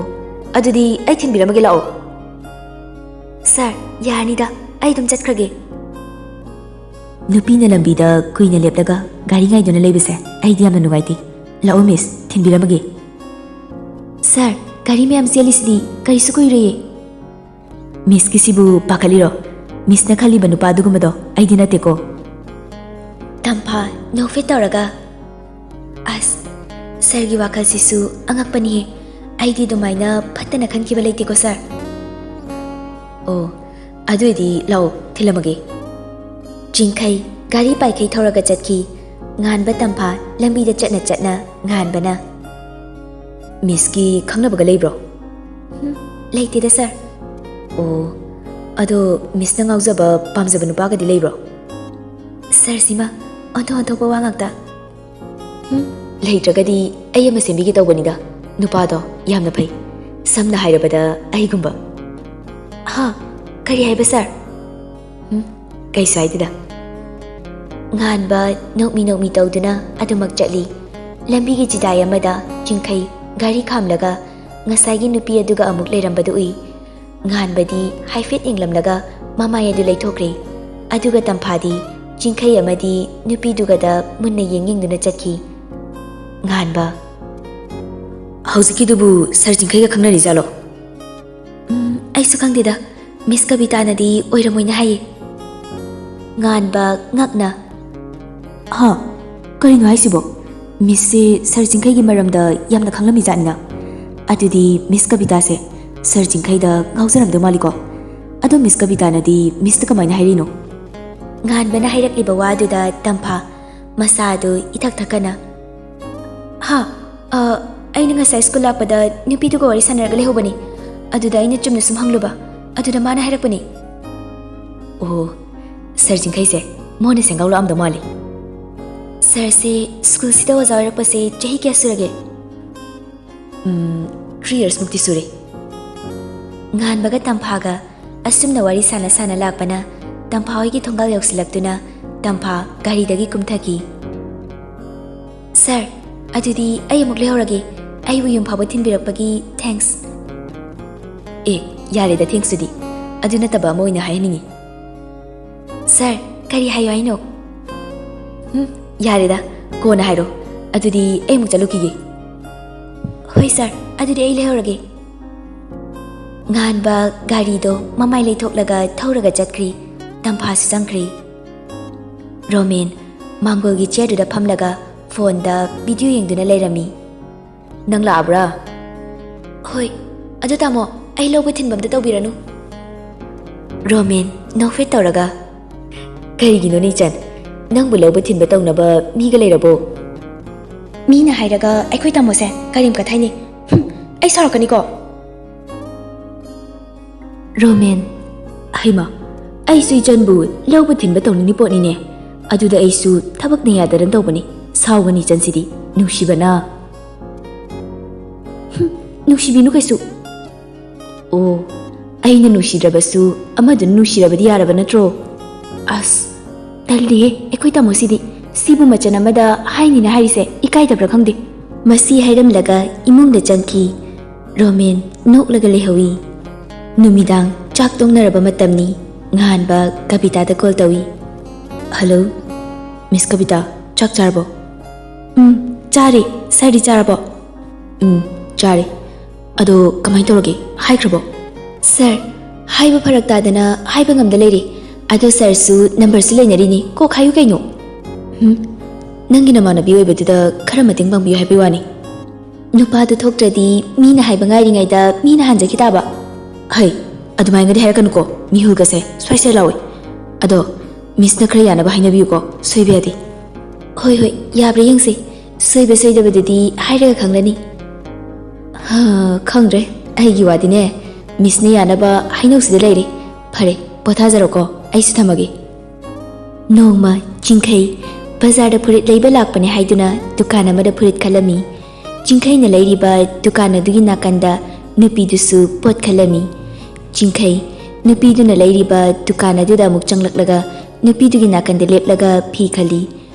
ꯑꯗꯨꯗꯤ ꯑꯩ ꯊꯤꯟꯕꯤꯔꯝꯃꯒꯦ, ꯂꯥꯛꯑꯣ꯫" "ꯁꯥꯔ, ꯌꯥꯔꯅꯤꯗ, ꯑꯩ ꯑꯗꯨꯝ ꯆꯠꯈ꯭ꯔꯒꯦ꯫" ꯅꯨꯄꯤꯅ ꯂꯝꯕꯤꯗ ꯀꯨꯏꯅ ꯂꯦꯞꯂꯒ ꯒꯥꯔꯤ ꯉꯥꯏꯗꯨꯅ ꯂꯩꯕꯁꯦ ꯑꯩꯗꯤ ꯌꯥꯝꯅ ꯅꯨꯡꯉꯥꯏꯇꯦ꯫ "ꯂꯥꯛꯑꯣ ꯃꯤꯁ, ꯊꯤꯟꯕꯤꯔꯝꯃꯒꯦ꯫" "ꯁꯥꯔ, ꯒꯥꯔꯤ ꯃꯌꯥꯝ ꯆꯦꯜꯂꯤꯁꯤꯗꯤ ꯀꯔꯤꯁꯨ ꯀꯨꯏꯔꯣꯏꯌꯦ꯫" "ꯃꯤꯁꯀꯤꯁꯤꯕꯨ ꯄꯥꯈꯠꯂꯤꯔꯣ? ꯃꯤꯁꯅ ꯈꯜꯂꯤꯕ ꯅꯨꯄꯥ ꯑꯗꯨꯒꯨꯝꯕꯗꯣ ꯑꯩꯗꯤ ꯅꯠꯇꯦꯀꯣ꯫" ꯇꯝꯐꯥ ꯅꯣꯛꯐꯦꯠ ꯇꯧꯔꯒ, "ꯑꯁ, ꯁꯥꯔꯒꯤ ꯋꯥꯈꯜꯁꯤꯁꯨ ꯑꯉꯛꯄꯅꯤꯍꯦ꯫ ꯑꯩꯗꯤ ꯑꯗꯨꯃꯥꯏꯅ ꯐꯠꯇꯅ ꯈꯟꯈꯤꯕ ꯂꯩꯇꯦꯀꯣ, ꯁꯥꯔ꯫" "ꯑꯣ, ꯑꯗꯨꯏꯗꯤ ꯂꯥꯛꯑꯣ, ꯊꯤꯜꯂꯝꯃꯒꯦ꯫" ꯆꯤꯡꯈꯩ ꯒꯥꯔꯤ ꯄꯥꯏꯈꯩ ꯊꯧꯔꯒ ꯆꯠꯈꯤ꯫ ꯉꯥꯟꯕ ꯇꯝꯐꯥ ꯂꯝꯕꯤꯗ ꯆꯠꯅ ꯆꯠꯅ ꯉꯥꯟꯕꯅ, "ꯃꯤꯁꯀꯤ ꯈꯪꯅꯕꯒ ꯂꯩꯕ꯭ꯔꯣ?" "ꯍꯨꯝ, ꯂꯩꯇꯦꯗ, ꯁꯥꯔ꯫" "ꯑꯣ, ꯑꯗꯣ ꯃꯤꯁꯅ ꯉꯥꯎꯖꯕ, ꯄꯥꯝꯖꯕ ꯅꯨꯄꯥꯒꯗꯤ ꯂꯩꯕ꯭ꯔꯣ?" "ꯁꯥꯔꯁꯤꯃ ꯑꯣꯟꯊꯣꯛ ꯑꯣꯟꯊꯣꯛꯄ ꯋꯥ ꯉꯥꯛꯇ꯫" "ꯍꯨꯝ, ꯂꯩꯇ꯭ꯔꯒꯗꯤ ꯑꯩ ꯑꯃ ꯁꯦꯝꯕꯤꯒꯦ ꯇꯧꯕꯅꯤꯗ꯫ ꯅꯨꯄꯥꯗꯣ ꯌꯥꯝꯅ ꯐꯩ꯫ ꯁꯝꯅ ꯍꯥꯏꯔꯕꯗ ꯑꯩꯒꯨꯝꯕ꯫" "ꯍꯥ? ꯀꯔꯤ ꯍꯥꯏꯕ, ꯁꯥꯔ?" "ꯍꯨꯝ, ꯀꯩꯁꯨ ꯍꯥꯏꯗꯦꯗ꯫" ꯉꯥꯟꯕ ꯅꯣꯛꯃꯤ ꯅꯣꯛꯃꯤ ꯇꯧꯗꯨꯅ ꯑꯗꯨꯃꯛ ꯆꯠꯂꯤ꯫ ꯂꯝꯕꯤꯒꯤ ꯆꯤꯗꯥꯏ ꯑꯃꯗ ꯆꯤꯡꯈꯩ ꯒꯥꯔꯤ ꯈꯥꯝꯂꯒ ꯉꯁꯥꯏꯒꯤ ꯅꯨꯄꯤ ꯑꯗꯨꯒ ꯑꯃꯨꯛ ꯂꯩꯔꯝꯕꯗꯨ ꯎꯏ꯫ ꯉꯥꯟꯕꯗꯤ ꯍꯥꯏꯐꯦꯠ ꯌꯦꯡꯂꯝꯂꯒ ꯃꯃꯥꯏ ꯑꯗꯨ ꯂꯩꯊꯣꯛꯈ꯭ꯔꯦ꯫ ꯑꯗꯨꯒ ꯇꯝꯐꯥꯗꯤ ꯆꯤꯡꯈꯩ ꯑꯃꯗꯤ ꯅꯨꯄꯤꯗꯨꯒꯗ ꯃꯨꯟꯅ ꯌꯦꯡ ꯌꯦꯡꯗꯨꯅ ꯆꯠꯈꯤ꯫ ꯉꯥꯟꯕ, "ꯍꯧꯖꯤꯛꯀꯤꯗꯨꯕꯨ ꯁꯥꯔ ꯆꯤꯡꯈꯩꯒ ꯈꯪꯅꯔꯤꯖꯥꯠꯂꯣ?" "ꯎꯝ, ꯑꯩꯁꯨ ꯈꯪꯗꯦꯗ꯫ ꯃꯤꯁ ꯀꯕꯤꯇꯥꯅꯗꯤ ꯑꯣꯏꯔꯝꯃꯣꯏꯅ ꯍꯥꯏꯌꯦ꯫" ꯉꯥꯟꯕ ꯉꯛꯅ, "ꯍꯥ? ꯀꯔꯤꯅꯣ ꯍꯥꯏꯁꯤꯕꯣ? ꯃꯤꯁꯁꯦ ꯁꯥꯔ ꯆꯤꯡꯈꯩꯒꯤ ꯃꯔꯝꯗ ꯌꯥꯝꯅ ꯈꯪꯂꯝꯃꯤꯖꯥꯠꯅꯤꯅ꯫ ꯑꯗꯨꯗꯤ ꯃꯤꯁ ꯀꯕꯤꯇꯥꯁꯦ ꯁꯥꯔ ꯆꯤꯡꯈꯩꯗ ꯉꯥꯎꯖꯔꯝꯗꯧ ꯃꯥꯜꯂꯤꯀꯣ꯫ ꯑꯗꯣ ꯃꯤꯁ ꯀꯕꯤꯇꯥꯅꯗꯤ ꯃꯤꯁꯇ ꯀꯃꯥꯏꯅ ꯍꯥꯏꯔꯤꯅꯣ? ꯉꯥꯟꯕꯅ ꯍꯥꯏꯔꯛꯂꯤꯕ ꯋꯥꯗꯨꯗ ꯇꯝꯐꯥ ꯃꯁꯥꯗꯨ ꯏꯊꯛ ꯊꯛꯀꯠꯅ, "ꯍꯥ, ꯑ, ꯑꯩꯅ ꯉꯁꯥꯏ ꯁ꯭ꯀꯨꯜ ꯂꯥꯛꯄꯗ ꯅꯨꯄꯤꯗꯨꯒ ꯋꯥꯔꯤ ꯁꯥꯟꯅꯔꯒ ꯂꯩꯍꯧꯕꯅꯤ꯫ ꯑꯗꯨꯗ ꯑꯩꯅ ꯆꯨꯝꯅ ꯁꯨꯝ ꯍꯪꯂꯨꯕ, ꯑꯗꯨꯗ ꯃꯥꯅ ꯍꯥꯏꯔꯛꯄꯅꯤ꯫" "ꯑꯣ, ꯁꯥꯔ ꯆꯤꯡꯈꯩꯁꯦ ꯃꯣꯟꯅ ꯁꯦꯡꯒꯥꯎ ꯂꯥꯛꯑꯝꯗꯧ ꯃꯥꯜꯂꯤ꯫" "ꯁꯥꯔꯁꯦ ꯁ꯭ꯀꯨꯜꯁꯤꯗ ꯑꯣꯖꯥ ꯑꯣꯏꯔꯛꯄꯁꯦ ꯆꯍꯤ ꯀꯌꯥ ꯁꯨꯔꯒꯦ?" "ꯎꯝ, ꯊ꯭ꯔꯤ ꯌꯔꯁꯃꯨꯛꯇꯤ ꯁꯨꯔꯦ꯫" ꯉꯥꯟꯕꯒ ꯇꯝꯐꯥꯒ ꯑꯁꯨꯝꯅ ꯋꯥꯔꯤ ꯁꯥꯟꯅ ꯁꯥꯟꯅ ꯂꯥꯛꯄꯅ ꯇꯝꯐꯥ ꯍꯣꯏꯒꯤ ꯊꯣꯡꯒꯥꯜ ꯌꯧꯁꯤꯜꯂꯛꯇꯨꯅ ꯇꯝꯐꯥ ꯒꯥꯔꯤꯗꯒꯤ ꯀꯨꯝꯊꯈꯤ꯫ "ꯁꯥꯔ, ꯑꯗꯨꯗꯤ ꯑꯩ ꯑꯃꯨꯛ ꯂꯩꯍꯧꯔꯒꯦ꯫ ꯑꯩꯕꯨ ꯌꯨꯝ ꯐꯥꯎꯕ ꯊꯤꯟꯕꯤꯔꯛꯄꯒꯤ ꯊꯦꯡꯛꯁ꯫" "ꯑꯦ, ꯌꯥꯔꯦꯗ ꯊꯦꯡꯛꯁꯇꯨꯗꯤ꯫ ꯑꯗꯨ ꯅꯠꯇꯕ ꯑꯃ ꯑꯣꯏꯅ ꯍꯥꯏꯍꯟꯅꯤꯡꯉꯤ꯫" "ꯁꯥꯔ, ꯀꯔꯤ ꯍꯥꯏꯌꯣ ꯍꯥꯏꯅꯣ?" "ꯎꯝ, ꯌꯥꯔꯦꯗ, ꯀꯣꯟꯅ ꯍꯥꯏꯔꯣ꯫ ꯑꯗꯨꯗꯤ ꯑꯩ ꯑꯃꯨꯛ ꯆꯠꯂꯨꯈꯤꯒꯦ꯫" "ꯍꯣꯏ ꯁꯥꯔ, ꯑꯗꯨꯗꯤ ꯑꯩ ꯂꯩꯍꯧꯔꯒꯦ꯫" ꯉꯥꯟꯕ ꯒꯥꯔꯤꯗꯣ ꯃꯃꯥꯏ ꯂꯩꯊꯣꯛꯂꯒ ꯊꯧꯔꯒ ꯆꯠꯈ꯭ꯔꯤ꯫ ꯇꯝꯐꯥꯁꯨ ꯆꯪꯈ꯭ꯔꯤ꯫ ꯔꯣꯃꯦꯟ ꯃꯥꯡꯒꯣꯜꯒꯤ ꯆꯤꯌꯔꯗꯨꯗ ꯐꯝꯂꯒ ꯐꯣꯟꯗ ꯚꯤꯗꯤꯑꯣ ꯌꯦꯡꯗꯨꯅ ꯂꯩꯔꯝꯃꯤ꯫ "ꯅꯪ ꯂꯥꯛꯑꯕ꯭ꯔꯥ?" "ꯍꯣꯏ꯫ ꯑꯗꯨ ꯇꯥꯃꯣ, ꯑꯩ ꯂꯧꯕ ꯊꯤꯟꯕ ꯑꯝꯇ ꯇꯧꯕꯤꯔꯅꯨ꯫" ꯔꯣꯃꯦꯟ ꯅꯣꯛꯐꯦꯠ ꯇꯧꯔꯒ, "ꯀꯔꯤꯒꯤꯅꯣꯅꯦ ꯏꯆꯟ? ꯅꯪꯕꯨ ꯂꯧꯕ ꯊꯤꯟꯕ ꯇꯧꯅꯕ ꯃꯤꯒ ꯂꯩꯔꯕꯣ?" "ꯃꯤꯅ ꯍꯥꯏꯔꯒ ꯑꯩꯈꯣꯏ ꯇꯥꯃꯣꯁꯦ ꯀꯔꯤꯝ ꯀꯊꯥꯏꯅꯦ꯫ ꯍꯨꯝ, ꯑꯩ ꯁꯥꯎꯔꯛꯀꯅꯤꯀꯣ꯫" ꯔꯣꯃꯦꯟ, "ꯍꯩꯃ, ꯑꯩꯁꯨ ꯏꯆꯟꯕꯨ ꯂꯧꯕ ꯊꯤꯟꯕ ꯇꯧꯅꯤꯡꯉꯤ ꯄꯣꯠꯅꯤꯅꯦ꯫ ꯑꯗꯨꯗ ꯑꯩꯁꯨ ꯊꯕꯛꯅ ꯌꯥꯗꯗꯅ ꯇꯧꯕꯅꯤ꯫ ꯁꯥꯎꯒꯅꯤ ꯏꯆꯟꯁꯤꯗꯤ, ꯅꯨꯡꯁꯤꯕꯅ꯫" "ꯍꯨꯝ, ꯅꯨꯡꯁꯤꯕꯤꯅꯨ ꯀꯩꯁꯨ꯫" "ꯑꯣ, ꯑꯩꯅ ꯅꯨꯡꯁꯤꯗ꯭ꯔꯕꯁꯨ ꯑꯃꯗꯨꯅ ꯅꯨꯡꯁꯤꯔꯕꯗꯤ ꯌꯥꯔꯕ ꯅꯠꯇ꯭ꯔꯣ? ꯑꯁ, ꯇꯜꯂꯤꯍꯦ ꯑꯩꯈꯣꯏ ꯇꯥꯃꯣꯁꯤꯗꯤ꯫ ꯁꯤꯕꯨ ꯃꯆꯟ ꯑꯃꯗ ꯍꯥꯏꯅꯤꯅ ꯍꯥꯏꯔꯤꯁꯦ ꯏꯀꯥꯏꯗꯕ꯭ꯔꯥ ꯈꯪꯗꯦ꯫" ꯃꯁꯤ ꯍꯥꯏꯔꯝꯂꯒ ꯏꯃꯨꯡꯗ ꯆꯪꯈꯤ꯫ ꯔꯣꯃꯦꯟ ꯅꯣꯛꯂꯒ ꯂꯩꯍꯧꯏ꯫ ꯅꯨꯃꯤꯗꯥꯡ ꯆꯥꯛ ꯇꯣꯛꯅꯔꯕ ꯃꯇꯝꯅꯤ꯫ ꯉꯥꯟꯕ ꯀꯕꯤꯇꯥꯗ ꯀꯣꯜ ꯇꯧꯏ꯫ "ꯍꯜꯂꯣ, ꯃꯤꯁ ꯀꯕꯤꯇꯥ, ꯆꯥꯛ ꯆꯥꯔꯕꯣ?" "ꯎꯝ, ꯆꯥꯔꯦ꯫ ꯁꯥꯔꯗꯤ ꯆꯥꯔꯕꯣ?" "ꯎꯝ, ꯆꯥꯔꯦ꯫ ꯑꯗꯣ ꯀꯃꯥꯏꯅ ꯇꯧꯔꯒꯦ? ꯍꯥꯏꯈ꯭ꯔꯕꯣ?" "ꯁꯥꯔ, ꯍꯥꯏꯕ ꯐꯔꯛ ꯇꯥꯗꯅ ꯍꯥꯏꯕ ꯉꯝꯗ ꯂꯩꯔꯦ꯫ ꯑꯗꯣ ꯁꯥꯔꯁꯨ ꯅꯝꯕꯔꯁꯨ ꯂꯩꯅꯔꯤꯅꯤ, ꯀꯣꯛ ꯍꯥꯏꯌꯨ ꯀꯩꯅꯣ꯫" "ꯎꯝ, ꯅꯪꯒꯤ ꯅꯃꯥꯟꯅꯕꯤ ꯑꯣꯏꯕꯗꯨꯗ ꯈꯔ ꯃꯇꯦꯡ ꯄꯥꯡꯕꯤꯌꯨ ꯍꯥꯏꯕꯩ ꯋꯥꯅꯤ꯫" ꯅꯨꯄꯥꯗꯨ ꯊꯣꯛꯇ꯭ꯔꯗꯤ ꯃꯤꯅ ꯍꯥꯏꯕ ꯉꯥꯏꯔꯤꯉꯩꯗ ꯃꯤꯅ ꯍꯟꯖꯈꯤ ꯇꯥꯕ꯫ ꯍꯩ, ꯑꯗꯨꯃꯥꯏꯅꯗꯤ ꯍꯥꯏꯔꯛꯀꯅꯨꯀꯣ, ꯃꯤꯍꯨꯜꯒꯁꯦ ꯁ꯭ꯋꯥꯏ ꯁ꯭ꯋꯥꯏ ꯂꯥꯎꯏ꯫ ꯑꯗꯣ ꯃꯤꯁꯅ ꯈꯔ ꯌꯥꯅꯕ ꯍꯥꯏꯅꯕꯤꯌꯨꯀꯣ, ꯁꯣꯏꯕ ꯌꯥꯗꯦ꯫ ꯍꯣꯏ ꯍꯣꯏ, ꯌꯥꯕ꯭ꯔꯥ ꯌꯦꯡꯁꯦ꯫ ꯁꯣꯏꯕ ꯁꯣꯏꯗꯕꯗꯨꯗꯤ ꯍꯥꯏꯔꯒ ꯈꯪꯂꯅꯤ꯫ ꯍꯥ, ꯈꯪꯗ꯭ꯔꯦ꯫ ꯑꯩꯒꯤ ꯋꯥꯗꯤꯅꯦ, ꯃꯤꯁꯅ ꯌꯥꯅꯕ ꯍꯩꯅꯧꯁꯤꯗ ꯂꯩꯔꯦ꯫ ꯐꯔꯦ, ꯄꯣꯊꯥꯖꯔꯣꯀꯣ, ꯑꯩꯁꯨ ꯊꯝꯃꯒꯦ꯫ ꯅꯣꯡꯃ ꯆꯤꯡꯈꯩ ꯕꯖꯥꯔꯗ ꯐꯨꯔꯤꯠ ꯂꯩꯕ ꯂꯥꯛꯄꯅꯦ ꯍꯥꯏꯗꯨꯅ ꯗꯨꯀꯥꯟ ꯑꯃꯗ ꯐꯨꯔꯤꯠ ꯈꯜꯂꯝꯃꯤ꯫ ꯆꯤꯡꯈꯩꯅ ꯂꯩꯔꯤꯕ ꯗꯨꯀꯥꯟ ꯑꯗꯨꯒꯤ ꯅꯥꯀꯟꯗ ꯅꯨꯄꯤꯗꯨꯁꯨ ꯄꯣꯠ ꯈꯜꯂꯝꯃꯤ꯫ ꯆꯤꯡꯈꯩ ꯅꯨꯄꯤꯗꯨꯅ ꯂꯩꯔꯤꯕ ꯗꯨꯀꯥꯟ ꯑꯗꯨꯗ ꯑꯃꯨꯛ ꯆꯪꯂꯛꯂꯒ ꯅꯨꯄꯤꯗꯨꯒꯤ ꯅꯥꯀꯟꯗ ꯂꯦꯞꯂꯒ ꯐꯤ ꯈꯜꯂꯤ꯫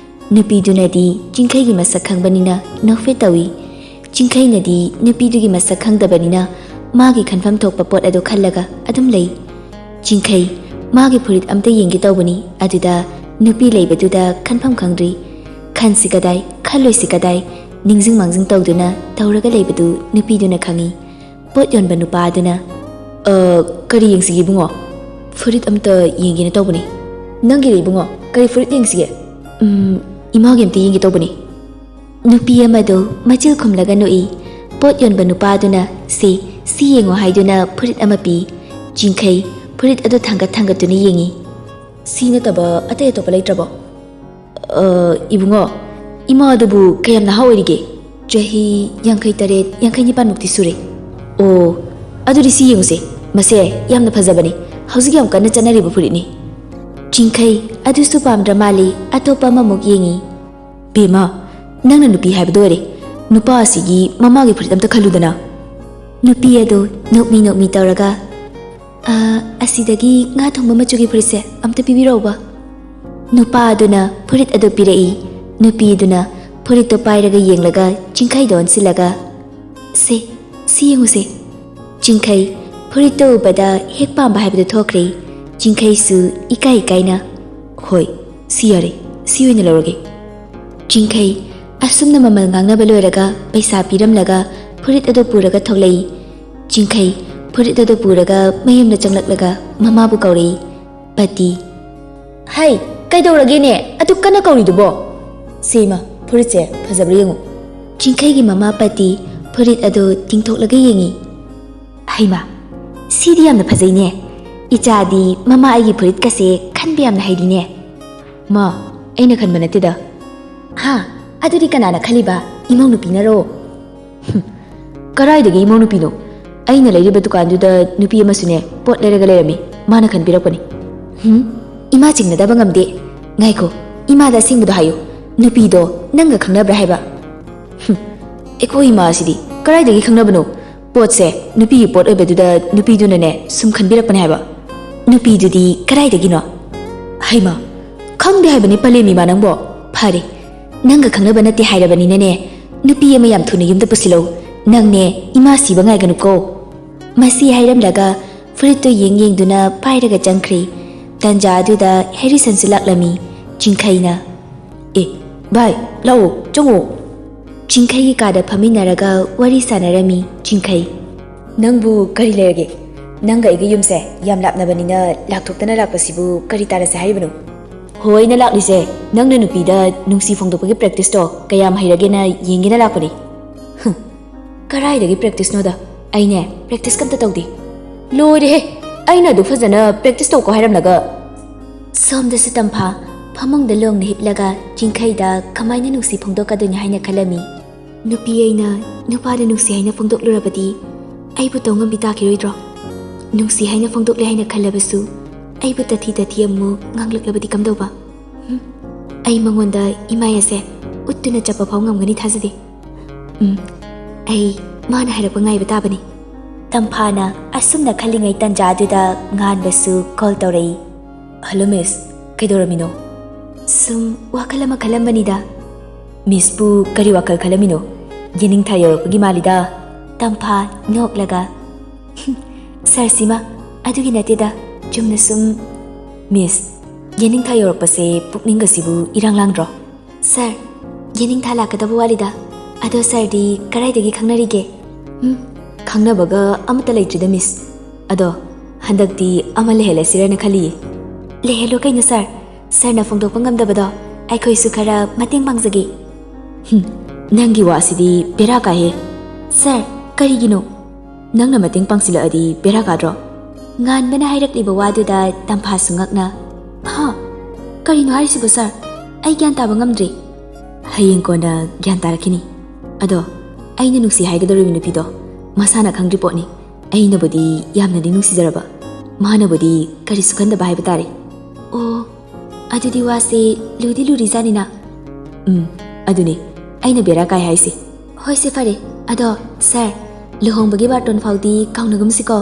ꯅꯨꯄꯤꯗꯨꯅꯗꯤ ꯆꯤꯡꯈꯩꯒꯤ ꯃꯁꯛ ꯈꯪꯕꯅꯤꯅ ꯅꯣꯛꯐꯦꯠ ꯇꯧꯏ꯫ ꯆꯤꯡꯈꯩꯅꯗꯤ ꯅꯨꯄꯤꯗꯨꯒꯤ ꯃꯁꯛ ꯈꯪꯗꯕꯅꯤꯅ ꯃꯥꯒꯤ ꯈꯟꯐꯝ ꯊꯣꯛꯄ ꯄꯣꯠ ꯑꯗꯨ ꯈꯜꯂꯒ ꯑꯗꯨꯝ ꯂꯩ꯫ ꯆꯤꯡꯈꯩ ꯃꯥꯒꯤ ꯐꯨꯔꯤꯠ ꯑꯝꯇ ꯌꯦꯡꯒꯦ ꯇꯧꯕꯅꯤ, ꯑꯗꯨꯗ ꯅꯨꯄꯤ ꯂꯩꯕꯗꯨꯗ ꯈꯟꯐꯝ ꯈꯪꯗ꯭ꯔꯤ꯫ ꯈꯟꯁꯤ ꯀꯗꯥꯏ, ꯈꯜꯂꯣꯏꯁꯤ ꯀꯗꯥꯏ, ꯅꯤꯡꯁꯤꯡ ꯃꯥꯡꯖꯤꯡ ꯇꯧꯗꯨꯅ ꯇꯧꯔꯒ ꯂꯩꯕꯗꯨ ꯅꯨꯄꯤꯗꯨꯅ ꯈꯪꯏ꯫ ꯄꯣꯠ ꯌꯣꯟꯕ ꯅꯨꯄꯥ ꯑꯗꯨꯅ, "ꯑ, ꯀꯔꯤ ꯌꯦꯡꯁꯤꯒꯦ ꯏꯕꯨꯡꯉꯣ?" "ꯐꯨꯔꯤꯠ ꯑꯝꯇ ꯌꯦꯡꯒꯦꯅ ꯇꯧꯕꯅꯤ꯫ ꯅꯪꯒꯤꯔ ꯏꯕꯨꯡꯉꯣ? ꯀꯔꯤ ꯐꯨꯔꯤꯠ ꯌꯦꯡꯁꯤꯒꯦ?" "ꯎꯝ, ꯏꯃꯥꯒꯤ ꯑꯝꯇ ꯌꯦꯡꯒꯦ ꯇꯧꯕꯅꯤ꯫" ꯅꯨꯄꯤ ꯑꯃꯗꯨ ꯃꯆꯤꯜ ꯈꯨꯝꯂꯒ ꯅꯣꯛꯏ꯫ ꯄꯣꯠ ꯌꯣꯟꯕ ꯅꯨꯄꯥꯗꯨꯅ, "ꯁꯤ, ꯁꯤ ꯌꯦꯡꯉꯣ" ꯍꯥꯏꯗꯨꯅ ꯐꯨꯔꯤꯠ ꯑꯃ ꯄꯤ꯫ ꯆꯤꯡꯈꯩ ꯐꯨꯔꯤꯠ ꯑꯗꯨ ꯊꯥꯡꯒꯠ ꯊꯥꯡꯒꯠꯇꯨꯅ ꯌꯦꯡꯏ꯫ "ꯁꯤ ꯅꯠꯇꯕ ꯑꯇꯩ ꯑꯇꯣꯞꯄ ꯂꯩꯇ꯭ꯔꯕꯣ?" "ꯑ, ꯏꯕꯨꯡꯉꯣ, ꯏꯃꯥ ꯑꯗꯨꯕꯨ ꯀꯌꯥꯝ ꯅꯍꯥ ꯑꯣꯏꯔꯤꯒꯦ?" "ꯆꯍꯤ ꯌꯥꯡꯈꯩ ꯇꯔꯦꯠ, ꯌꯥꯡꯈꯩ ꯅꯤꯄꯥꯟ ꯃꯨꯛꯇꯤ ꯁꯨꯔꯦ꯫" "ꯑꯣ, ꯑꯗꯨꯗꯤ ꯁꯤ ꯌꯦꯡꯉꯨꯁꯦ, ꯃꯁꯦ ꯌꯥꯝꯅ ꯐꯖꯕꯅꯤ, ꯍꯧꯖꯤꯛ ꯌꯥꯝ ꯀꯟꯅ ꯆꯠꯅꯔꯤꯕ ꯐꯨꯔꯤꯠꯅꯤ꯫" ꯆꯤꯡꯈꯩ ꯑꯗꯨꯁꯨ ꯄꯥꯝꯗ꯭ꯔ ꯃꯥꯜꯂꯤ, ꯑꯇꯣꯞꯄ ꯑꯃꯃꯨꯛ ꯌꯦꯡꯏ꯫ "ꯕꯦꯝꯃ, ꯅꯪꯅ ꯅꯨꯄꯤ ꯍꯥꯏꯕꯗꯣ ꯑꯣꯏꯔꯦ, ꯅꯨꯄꯥ ꯑꯁꯤꯒꯤ ꯃꯃꯥꯒꯤ ꯐꯨꯔꯤꯠ ꯑꯝꯇ ꯈꯜꯂꯨꯗꯅ꯫" ꯅꯨꯄꯤ ꯑꯗꯨ ꯅꯣꯛꯃꯤ ꯅꯣꯛꯃꯤ ꯇꯧꯔꯒ, "ꯑ, ꯑꯁꯤꯗꯒꯤ ꯉꯥ ꯊꯣꯡꯕ ꯃꯆꯨꯒꯤ ꯐꯨꯔꯤꯠꯁꯦ ꯑꯝꯇ ꯄꯤꯕꯤꯔꯛꯎꯕ꯫" ꯅꯨꯄꯥ ꯑꯗꯨꯅ ꯐꯨꯔꯤꯠ ꯑꯗꯨ ꯄꯤꯔꯛꯏ꯫ ꯅꯨꯄꯤ ꯑꯗꯨꯅ ꯐꯨꯔꯤꯠꯇꯨ ꯄꯥꯏꯔꯒ ꯌꯦꯡꯂꯒ ꯆꯤꯡꯈꯩꯗ ꯑꯣꯟꯁꯤꯜꯂꯒ, "ꯁꯦ, ꯁꯤ ꯌꯦꯡꯉꯨꯁꯦ꯫" ꯆꯤꯡꯈꯩ ꯐꯨꯔꯤꯠꯇꯨ ꯎꯕꯗ ꯍꯦꯛ ꯄꯥꯝꯕ ꯍꯥꯏꯕꯗꯨ ꯊꯣꯛꯈ꯭ꯔꯦ꯫ ꯆꯤꯡꯈꯩꯁꯨ ꯏꯀꯥꯏ ꯏꯀꯥꯏꯅ, "ꯍꯣꯏ, ꯁꯤ ꯌꯥꯔꯦ, ꯁꯤ ꯑꯣꯏꯅ ꯂꯧꯔꯒꯦ꯫" ꯆꯤꯡꯈꯩ ꯑꯁꯨꯝꯅ ꯃꯃꯜ ꯉꯥꯡꯅꯕ ꯂꯣꯏꯔꯒ ꯄꯩꯁꯥ ꯄꯤꯔꯝꯂꯒ ꯐꯨꯔꯤꯠ ꯑꯗꯨ ꯄꯨꯔꯒ ꯊꯣꯛꯂꯛꯏ꯫ ꯆꯤꯡꯈꯩ ꯐꯨꯔꯤꯠ ꯑꯗꯨ ꯄꯨꯔꯒ ꯃꯌꯨꯝꯗ ꯆꯪꯂꯛꯂꯒ ꯃꯃꯥꯕꯨ ꯀꯧꯔꯛꯏ꯫ ꯄꯇꯤ, "ꯍꯩ, ꯀꯩꯗꯧꯔꯒꯦꯅꯦ? ꯑꯗꯨꯛ ꯀꯟꯅ ꯀꯧꯔꯤꯗꯨꯕꯣ?" "ꯁꯤ ꯏꯃꯥ, ꯐꯨꯔꯤꯠꯁꯦ ꯐꯖꯕ꯭ꯔꯥ ꯌꯦꯡꯉꯨ꯫" ꯆꯤꯡꯈꯩꯒꯤ ꯃꯃꯥ ꯄꯇꯤ ꯐꯨꯔꯤꯠ ꯑꯗꯨ ꯇꯤꯡꯊꯣꯛꯂꯒ ꯌꯦꯡꯉꯤ꯫ "ꯍꯩꯃꯥ, ꯁꯤꯗꯤ ꯌꯥꯝꯅ ꯐꯖꯩꯅꯦ꯫ ꯏꯆꯥꯗꯤ ꯃꯃꯥ ꯑꯩꯒꯤ ꯐꯨꯔꯤꯠꯀꯁꯦ ꯈꯟꯕ ꯌꯥꯝꯅ ꯍꯩꯔꯤꯅꯦ꯫" "ꯃꯥ, ꯑꯩꯅ ꯈꯟꯕ ꯅꯠꯇꯦꯗ꯫" "ꯍꯥ? ꯑꯗꯨꯗꯤ ꯀꯅꯥꯅ ꯈꯜꯂꯤꯕ? ꯏꯃꯧ ꯅꯨꯄꯤꯅꯔꯣ?" "ꯍꯨꯝ, ꯀꯔꯥꯏꯗꯒꯤ ꯏꯃꯧ ꯅꯨꯄꯤꯅꯣ? ꯑꯩꯅ ꯂꯩꯔꯤꯕ ꯗꯨꯀꯥꯟꯗꯨꯗ ꯅꯨꯄꯤ ꯑꯃꯁꯨꯅꯦ, ꯄꯣꯠ ꯂꯩꯔꯒ ꯂꯩꯔꯝꯃꯤ꯫ ꯃꯥꯅ ꯈꯟꯕꯤꯔꯛꯄꯅꯤ꯫" "ꯍꯨꯝ, ꯏꯃꯥ ꯆꯤꯡꯅꯗꯕ ꯉꯝꯗꯦ꯫ ꯉꯥꯏꯈꯣ, ꯏꯃꯥꯗ ꯑꯁꯦꯡꯕꯗꯣ ꯍꯥꯏꯌꯨ꯫ ꯅꯨꯄꯤꯗꯣ ꯅꯪꯒ ꯈꯪꯅꯕ꯭ꯔꯥ ꯍꯥꯏꯕ?" "ꯍꯨꯝ, ꯑꯩꯈꯣꯏ ꯏꯃꯥ ꯑꯁꯤꯗꯤ ꯀꯗꯥꯏꯗꯒꯤ ꯈꯪꯅꯕꯅꯣ? ꯄꯣꯠꯁꯦ ꯅꯨꯄꯤꯒꯤ ꯄꯣꯠ ꯑꯣꯏꯕꯗꯨꯗ ꯅꯨꯄꯤꯗꯨꯅꯅꯦ ꯁꯨꯝ ꯈꯟꯕꯤꯔꯛꯄꯅꯦ ꯍꯥꯏꯕ꯫" "ꯅꯨꯄꯤꯗꯨꯗꯤ ꯀꯗꯥꯏꯗꯒꯤꯅꯣ?" "ꯍꯩꯃꯥ, ꯈꯪꯗꯦ ꯍꯥꯏꯕꯅꯤ ꯄꯂꯦꯝ ꯏꯃꯥ ꯅꯪꯕꯣ꯫ ꯐꯔꯦ, ꯅꯪꯒ ꯈꯪꯅꯕ ꯅꯠꯇꯦ ꯍꯥꯏꯔꯕꯅꯤꯅꯅꯦ, ꯅꯨꯄꯤ ꯑꯃ ꯌꯥꯝ ꯊꯨꯅ ꯌꯨꯝꯗ ꯄꯨꯁꯤꯜꯂꯧ꯫ ꯅꯪꯅꯦ ꯏꯃꯥ ꯁꯤꯕ ꯉꯥꯏꯒꯅꯨꯀꯣ꯫" ꯃꯁꯤ ꯍꯥꯏꯔꯝꯂꯒ ꯐꯨꯔꯤꯠꯇꯨ ꯌꯦꯡ ꯌꯦꯡꯗꯨꯅ ꯄꯥꯏꯔꯒ ꯆꯪꯈ꯭ꯔꯤ꯫ ꯇꯟꯖꯥ ꯑꯗꯨꯗ ꯍꯦꯔꯤꯁꯟꯁꯨ ꯂꯥꯛꯂꯝꯃꯤ꯫ ꯆꯤꯡꯈꯩꯅ, "ꯑꯦ, ꯚꯥꯏ, ꯂꯥꯛꯑꯣ, ꯆꯪꯉꯣ꯫" ꯆꯤꯡꯈꯩꯒꯤ ꯀꯥꯗ ꯐꯝꯃꯤꯟꯅꯔꯒ ꯋꯥꯔꯤ ꯁꯥꯟꯅꯔꯝꯃꯤ꯫ ꯆꯤꯡꯈꯩ, "ꯅꯪꯕꯨ ꯀꯔꯤ ꯂꯩꯔꯒꯦ? ꯅꯪꯒ ꯑꯩꯒꯤ ꯌꯨꯝꯁꯦ ꯌꯥꯝ ꯂꯥꯞꯅꯕꯅꯤꯅ ꯂꯥꯛꯊꯣꯛꯇꯅ ꯂꯥꯛꯄꯁꯤꯕꯨ ꯀꯔꯤ ꯇꯥꯔꯁꯦ ꯍꯥꯏꯔꯤꯕꯅꯣ?" "ꯍꯣ, ꯑꯩꯅ ꯂꯥꯛꯂꯤꯁꯦ ꯅꯪꯅ ꯅꯨꯄꯤꯗ ꯅꯨꯡꯁꯤ ꯐꯣꯡꯗꯣꯛꯄꯒꯤ ꯄ꯭ꯔꯦꯛꯇꯤꯁꯇꯣ ꯀꯌꯥꯝ ꯍꯩꯔꯒꯦꯅ ꯌꯦꯡꯒꯦꯅ ꯂꯥꯛꯄꯅꯤ꯫" "ꯍꯨꯝ, ꯀꯔꯥꯏꯗꯒꯤ ꯄ꯭ꯔꯦꯛꯇꯤꯁꯅꯣꯗ? ꯑꯩꯅꯦ ꯄ꯭ꯔꯦꯛꯇꯤꯁ ꯀꯝꯇ ꯇꯧꯗꯦ꯫ ꯂꯣꯏꯔꯦꯍꯦ, ꯑꯩꯅ ꯑꯗꯨ ꯐꯖꯅ ꯄ꯭ꯔꯦꯛꯇꯤꯁ ꯇꯧꯀꯣ ꯍꯥꯏꯔꯝꯂꯒ꯫" ꯁꯣꯝꯗꯁꯨ ꯇꯝꯐꯥ ꯐꯃꯨꯡꯗ ꯂꯣꯡꯅ ꯍꯤꯞꯂꯒ ꯆꯤꯡꯈꯩꯗ ꯀꯃꯥꯏꯅ ꯅꯨꯡꯁꯤ ꯐꯣꯡꯗꯣꯛꯀꯗꯣꯏꯅꯣ ꯍꯥꯏꯅ ꯈꯜꯂꯝꯃꯤ꯫ "ꯅꯨꯄꯤ ꯑꯩꯅ ꯅꯨꯄꯥꯗ ꯅꯨꯡꯁꯤ ꯍꯥꯏꯅ ꯐꯣꯡꯗꯣꯛꯂꯨꯔꯕꯗꯤ ꯑꯩꯕꯨ ꯇꯧꯉꯝꯕꯤ ꯇꯥꯈꯤꯔꯣꯏꯗ꯭ꯔꯣ? ꯅꯨꯡꯁꯤ ꯍꯥꯏꯅ ꯐꯣꯡꯗꯣꯛꯂꯦ ꯍꯥꯏꯅ ꯈꯜꯂꯕꯁꯨ ꯑꯩꯕꯨ ꯇꯊꯤ ꯇꯊꯤ ꯑꯃꯨꯛ ꯉꯥꯡꯂꯛꯂꯕꯗꯤ ꯀꯝꯗꯧꯕ? ꯍꯨꯝ, ꯑꯩ ꯃꯉꯣꯟꯗ ꯏꯃꯥꯏ ꯑꯁꯦ ꯎꯠꯇꯨꯅ ꯆꯠꯄ ꯐꯥꯎ ꯉꯝꯒꯅꯤ ꯊꯥꯖꯗꯦ꯫ ꯎꯝ, ꯑꯩ ꯃꯥꯅ ꯍꯥꯏꯔꯛꯄ ꯉꯥꯏꯕ ꯇꯥꯕꯅꯤ꯫" ꯇꯝꯐꯥꯅ ꯑꯁꯨꯝꯅ ꯈꯜꯂꯤꯉꯩ ꯇꯟꯖꯥꯗꯨꯗ ꯉꯥꯟꯕꯁꯨ ꯀꯣꯜ ꯇꯧꯔꯛꯏ꯫ "ꯍꯜꯂꯣ ꯃꯤꯁ, ꯀꯩꯗꯧꯔꯝꯃꯤꯅꯣ?" "ꯁꯨꯝ ꯋꯥꯈꯜ ꯑꯃ ꯈꯜꯂꯝꯕꯅꯤꯗ꯫" "ꯃꯤꯁꯄꯨ ꯀꯔꯤ ꯋꯥꯈꯜ ꯈꯜꯂꯝꯃꯤꯅꯣ? ꯌꯦꯅꯤꯡꯊꯥ ꯌꯧꯔꯛꯄꯒꯤ ꯃꯥꯜꯂꯤꯗ꯫" ꯇꯝꯐꯥ ꯅꯣꯛꯂꯒ, "ꯁꯥꯔ ꯁꯤꯃ ꯑꯗꯨꯒꯤ ꯅꯠꯇꯦꯗ, ꯆꯨꯝꯅ ꯁꯨꯝ꯫" "ꯃꯤꯁ, ꯌꯦꯅꯤꯡꯊꯥ ꯌꯧꯔꯛꯄꯁꯦ ꯄꯨꯛꯅꯤꯡꯒꯁꯤꯕꯨ ꯏꯔꯥꯡ ꯂꯥꯡꯗ꯭ꯔꯣ?" "ꯁꯥꯔ, ꯌꯦꯅꯤꯡꯊꯥ ꯂꯥꯛꯀꯗꯕ ꯋꯥꯠꯂꯤꯗ꯫ ꯑꯗꯣ ꯁꯥꯔꯗꯤ ꯀꯗꯥꯏꯗꯒꯤ ꯈꯪꯅꯔꯤꯒꯦ?" "ꯎꯝ, ꯈꯪꯅꯕꯒ ꯑꯃꯠꯇ ꯂꯩꯇ꯭ꯔꯤꯗ ꯃꯤꯁ꯫ ꯑꯗꯣ ꯍꯟꯗꯛꯇꯤ ꯑꯃ ꯂꯩꯍꯜꯂꯁꯤꯔꯅ ꯈꯜꯂꯤꯌꯦ꯫" "ꯂꯩꯍꯜꯂꯣ ꯀꯩꯅꯣ ꯁꯥꯔ꯫ ꯁꯥꯔꯅ ꯐꯣꯡꯗꯣꯛꯄ ꯉꯝꯗꯕꯗꯣ ꯑꯩꯈꯣꯏꯁꯨ ꯈꯔ ꯃꯇꯦꯡ ꯄꯥꯡꯖꯒꯦ꯫" "ꯍꯨꯝ, ꯅꯪꯒꯤ ꯋꯥꯁꯤꯗꯤ ꯕꯦꯔꯥ ꯀꯥꯏꯍꯦ꯫ ꯁꯥꯔ, ꯀꯔꯤꯒꯤꯅꯣ? ꯅꯪꯅ ꯃꯇꯦꯡ ꯄꯥꯡꯁꯤꯜꯂꯛꯑꯗꯤ ꯕꯦꯔꯥ ꯀꯥꯗ꯭ꯔꯣ? ꯉꯥꯟꯕꯅ ꯍꯥꯏꯔꯛꯂꯤꯕ ꯋꯥꯗꯨꯗ ꯇꯝꯐꯥꯁꯨ ꯉꯛꯅ, "ꯍꯥ? ꯀꯔꯤꯅꯣ ꯍꯥꯏꯔꯤꯁꯤꯕꯣ ꯁꯥꯔ? ꯑꯩ ꯒ꯭ꯌꯥꯟ ꯇꯥꯕ ꯉꯝꯗ꯭ꯔꯦ꯫" "ꯍꯌꯦꯡ ꯀꯣꯟꯅ ꯒ꯭ꯌꯥꯟ ꯇꯥꯔꯛꯈꯤꯅꯤ꯫ ꯑꯗꯣ ꯑꯩꯅ ꯅꯨꯡꯁꯤ ꯍꯥꯏꯒꯗꯧꯔꯤꯕ ꯅꯨꯄꯤꯗꯣ ꯃꯁꯥꯅ ꯈꯪꯗ꯭ꯔꯤ ꯄꯣꯠꯅꯤ꯫ ꯑꯩꯅꯕꯨꯗꯤ ꯌꯥꯝꯅꯗꯤ ꯅꯨꯡꯁꯤꯖꯔꯕ, ꯃꯥꯅꯕꯨꯗꯤ ꯀꯔꯤꯁꯨ ꯈꯟꯗꯕ ꯍꯥꯏꯕ ꯇꯥꯔꯦ꯫" "ꯑꯣ, ꯑꯗꯨꯗꯤ ꯋꯥꯁꯦ ꯂꯨꯗꯤ ꯂꯨꯔꯤꯖꯥꯠꯅꯤꯅ꯫" "ꯎꯝ, ꯑꯗꯨꯅꯤ ꯑꯩꯅ ꯕꯦꯔꯥ ꯀꯥꯏ ꯍꯥꯏꯁꯦ꯫" "ꯍꯣꯏꯁꯦ, ꯐꯔꯦ꯫ ꯑꯗꯣ ꯁꯥꯔ, ꯂꯨꯍꯣꯡꯕꯒꯤ ꯕꯥꯔꯇꯣꯟ ꯐꯥꯎꯗꯤ ꯀꯥꯎꯅꯒꯨꯝꯁꯤꯀꯣ꯫"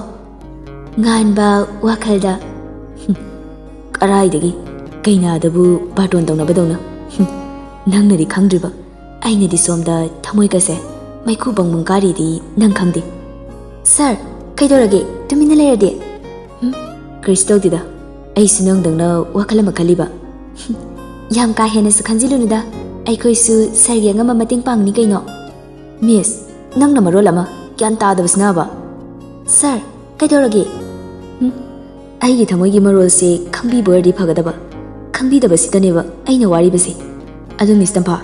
ꯉꯥꯟꯕ ꯋꯥꯈꯜꯗ, "ꯍꯨꯝ, ꯀꯔꯥꯏꯗꯒꯤ ꯀꯩꯅꯥꯗꯕꯨ ꯕꯥꯔꯇꯣꯟ ꯇꯧꯅꯕꯗꯧꯅ꯫ ꯍꯨꯝ, ꯅꯪꯅꯗꯤ ꯈꯪꯗ꯭ꯔꯤꯕ, ꯑꯩꯅꯗꯤ ꯁꯣꯝꯗ ꯊꯃꯣꯏꯒꯁꯦ ꯃꯩꯈꯨ ꯕꯪꯕꯪ ꯀꯥꯔꯤꯗꯤ ꯅꯪ ꯈꯪꯗꯦ꯫" "ꯁꯥꯔ, ꯀꯩꯗꯧꯔꯒꯦ? ꯇꯨꯃꯤꯟꯅ ꯂꯩꯔꯗꯤ?" "ꯍꯨꯝ, ꯀꯔꯤꯁꯨ ꯇꯧꯗꯦꯗ, ꯑꯩꯁꯨ ꯅꯪꯗꯧꯅ ꯋꯥꯈꯜ ꯑꯃ ꯈꯜꯂꯤꯕ꯫" "ꯍꯨꯝ, ꯌꯥꯝ ꯀꯥ ꯍꯦꯟꯅꯁꯨ ꯈꯟꯖꯤꯜꯂꯨꯅꯨꯗ, ꯑꯩꯈꯣꯏꯁꯨ ꯁꯥꯔꯒꯤ ꯑꯉꯝꯕ ꯃꯇꯦꯡ ꯄꯥꯡꯉꯤꯅꯤ ꯀꯩꯅꯣ꯫" "ꯃꯤꯁ, ꯅꯪꯅ ꯃꯔꯣꯜ ꯑꯃ ꯒ꯭ꯌꯥꯟ ꯇꯥꯗꯕꯁꯤꯅꯕ꯫" "ꯁꯥꯔ, ꯀꯩꯗꯧꯔꯒꯦ?" "ꯍꯨꯝ, ꯑꯩꯒꯤ ꯊꯃꯣꯏꯒꯤ ꯃꯔꯣꯜꯁꯦ ꯈꯪꯕꯤꯕ ꯑꯣꯏꯔꯗꯤ ꯐꯒꯗꯕ, ꯈꯪꯕꯤꯗꯕꯁꯤꯗꯅꯦꯕ ꯑꯩꯅ ꯋꯥꯔꯤꯕꯁꯦ꯫ ꯑꯗꯨ ꯃꯤꯁ ꯇꯝꯐꯥ,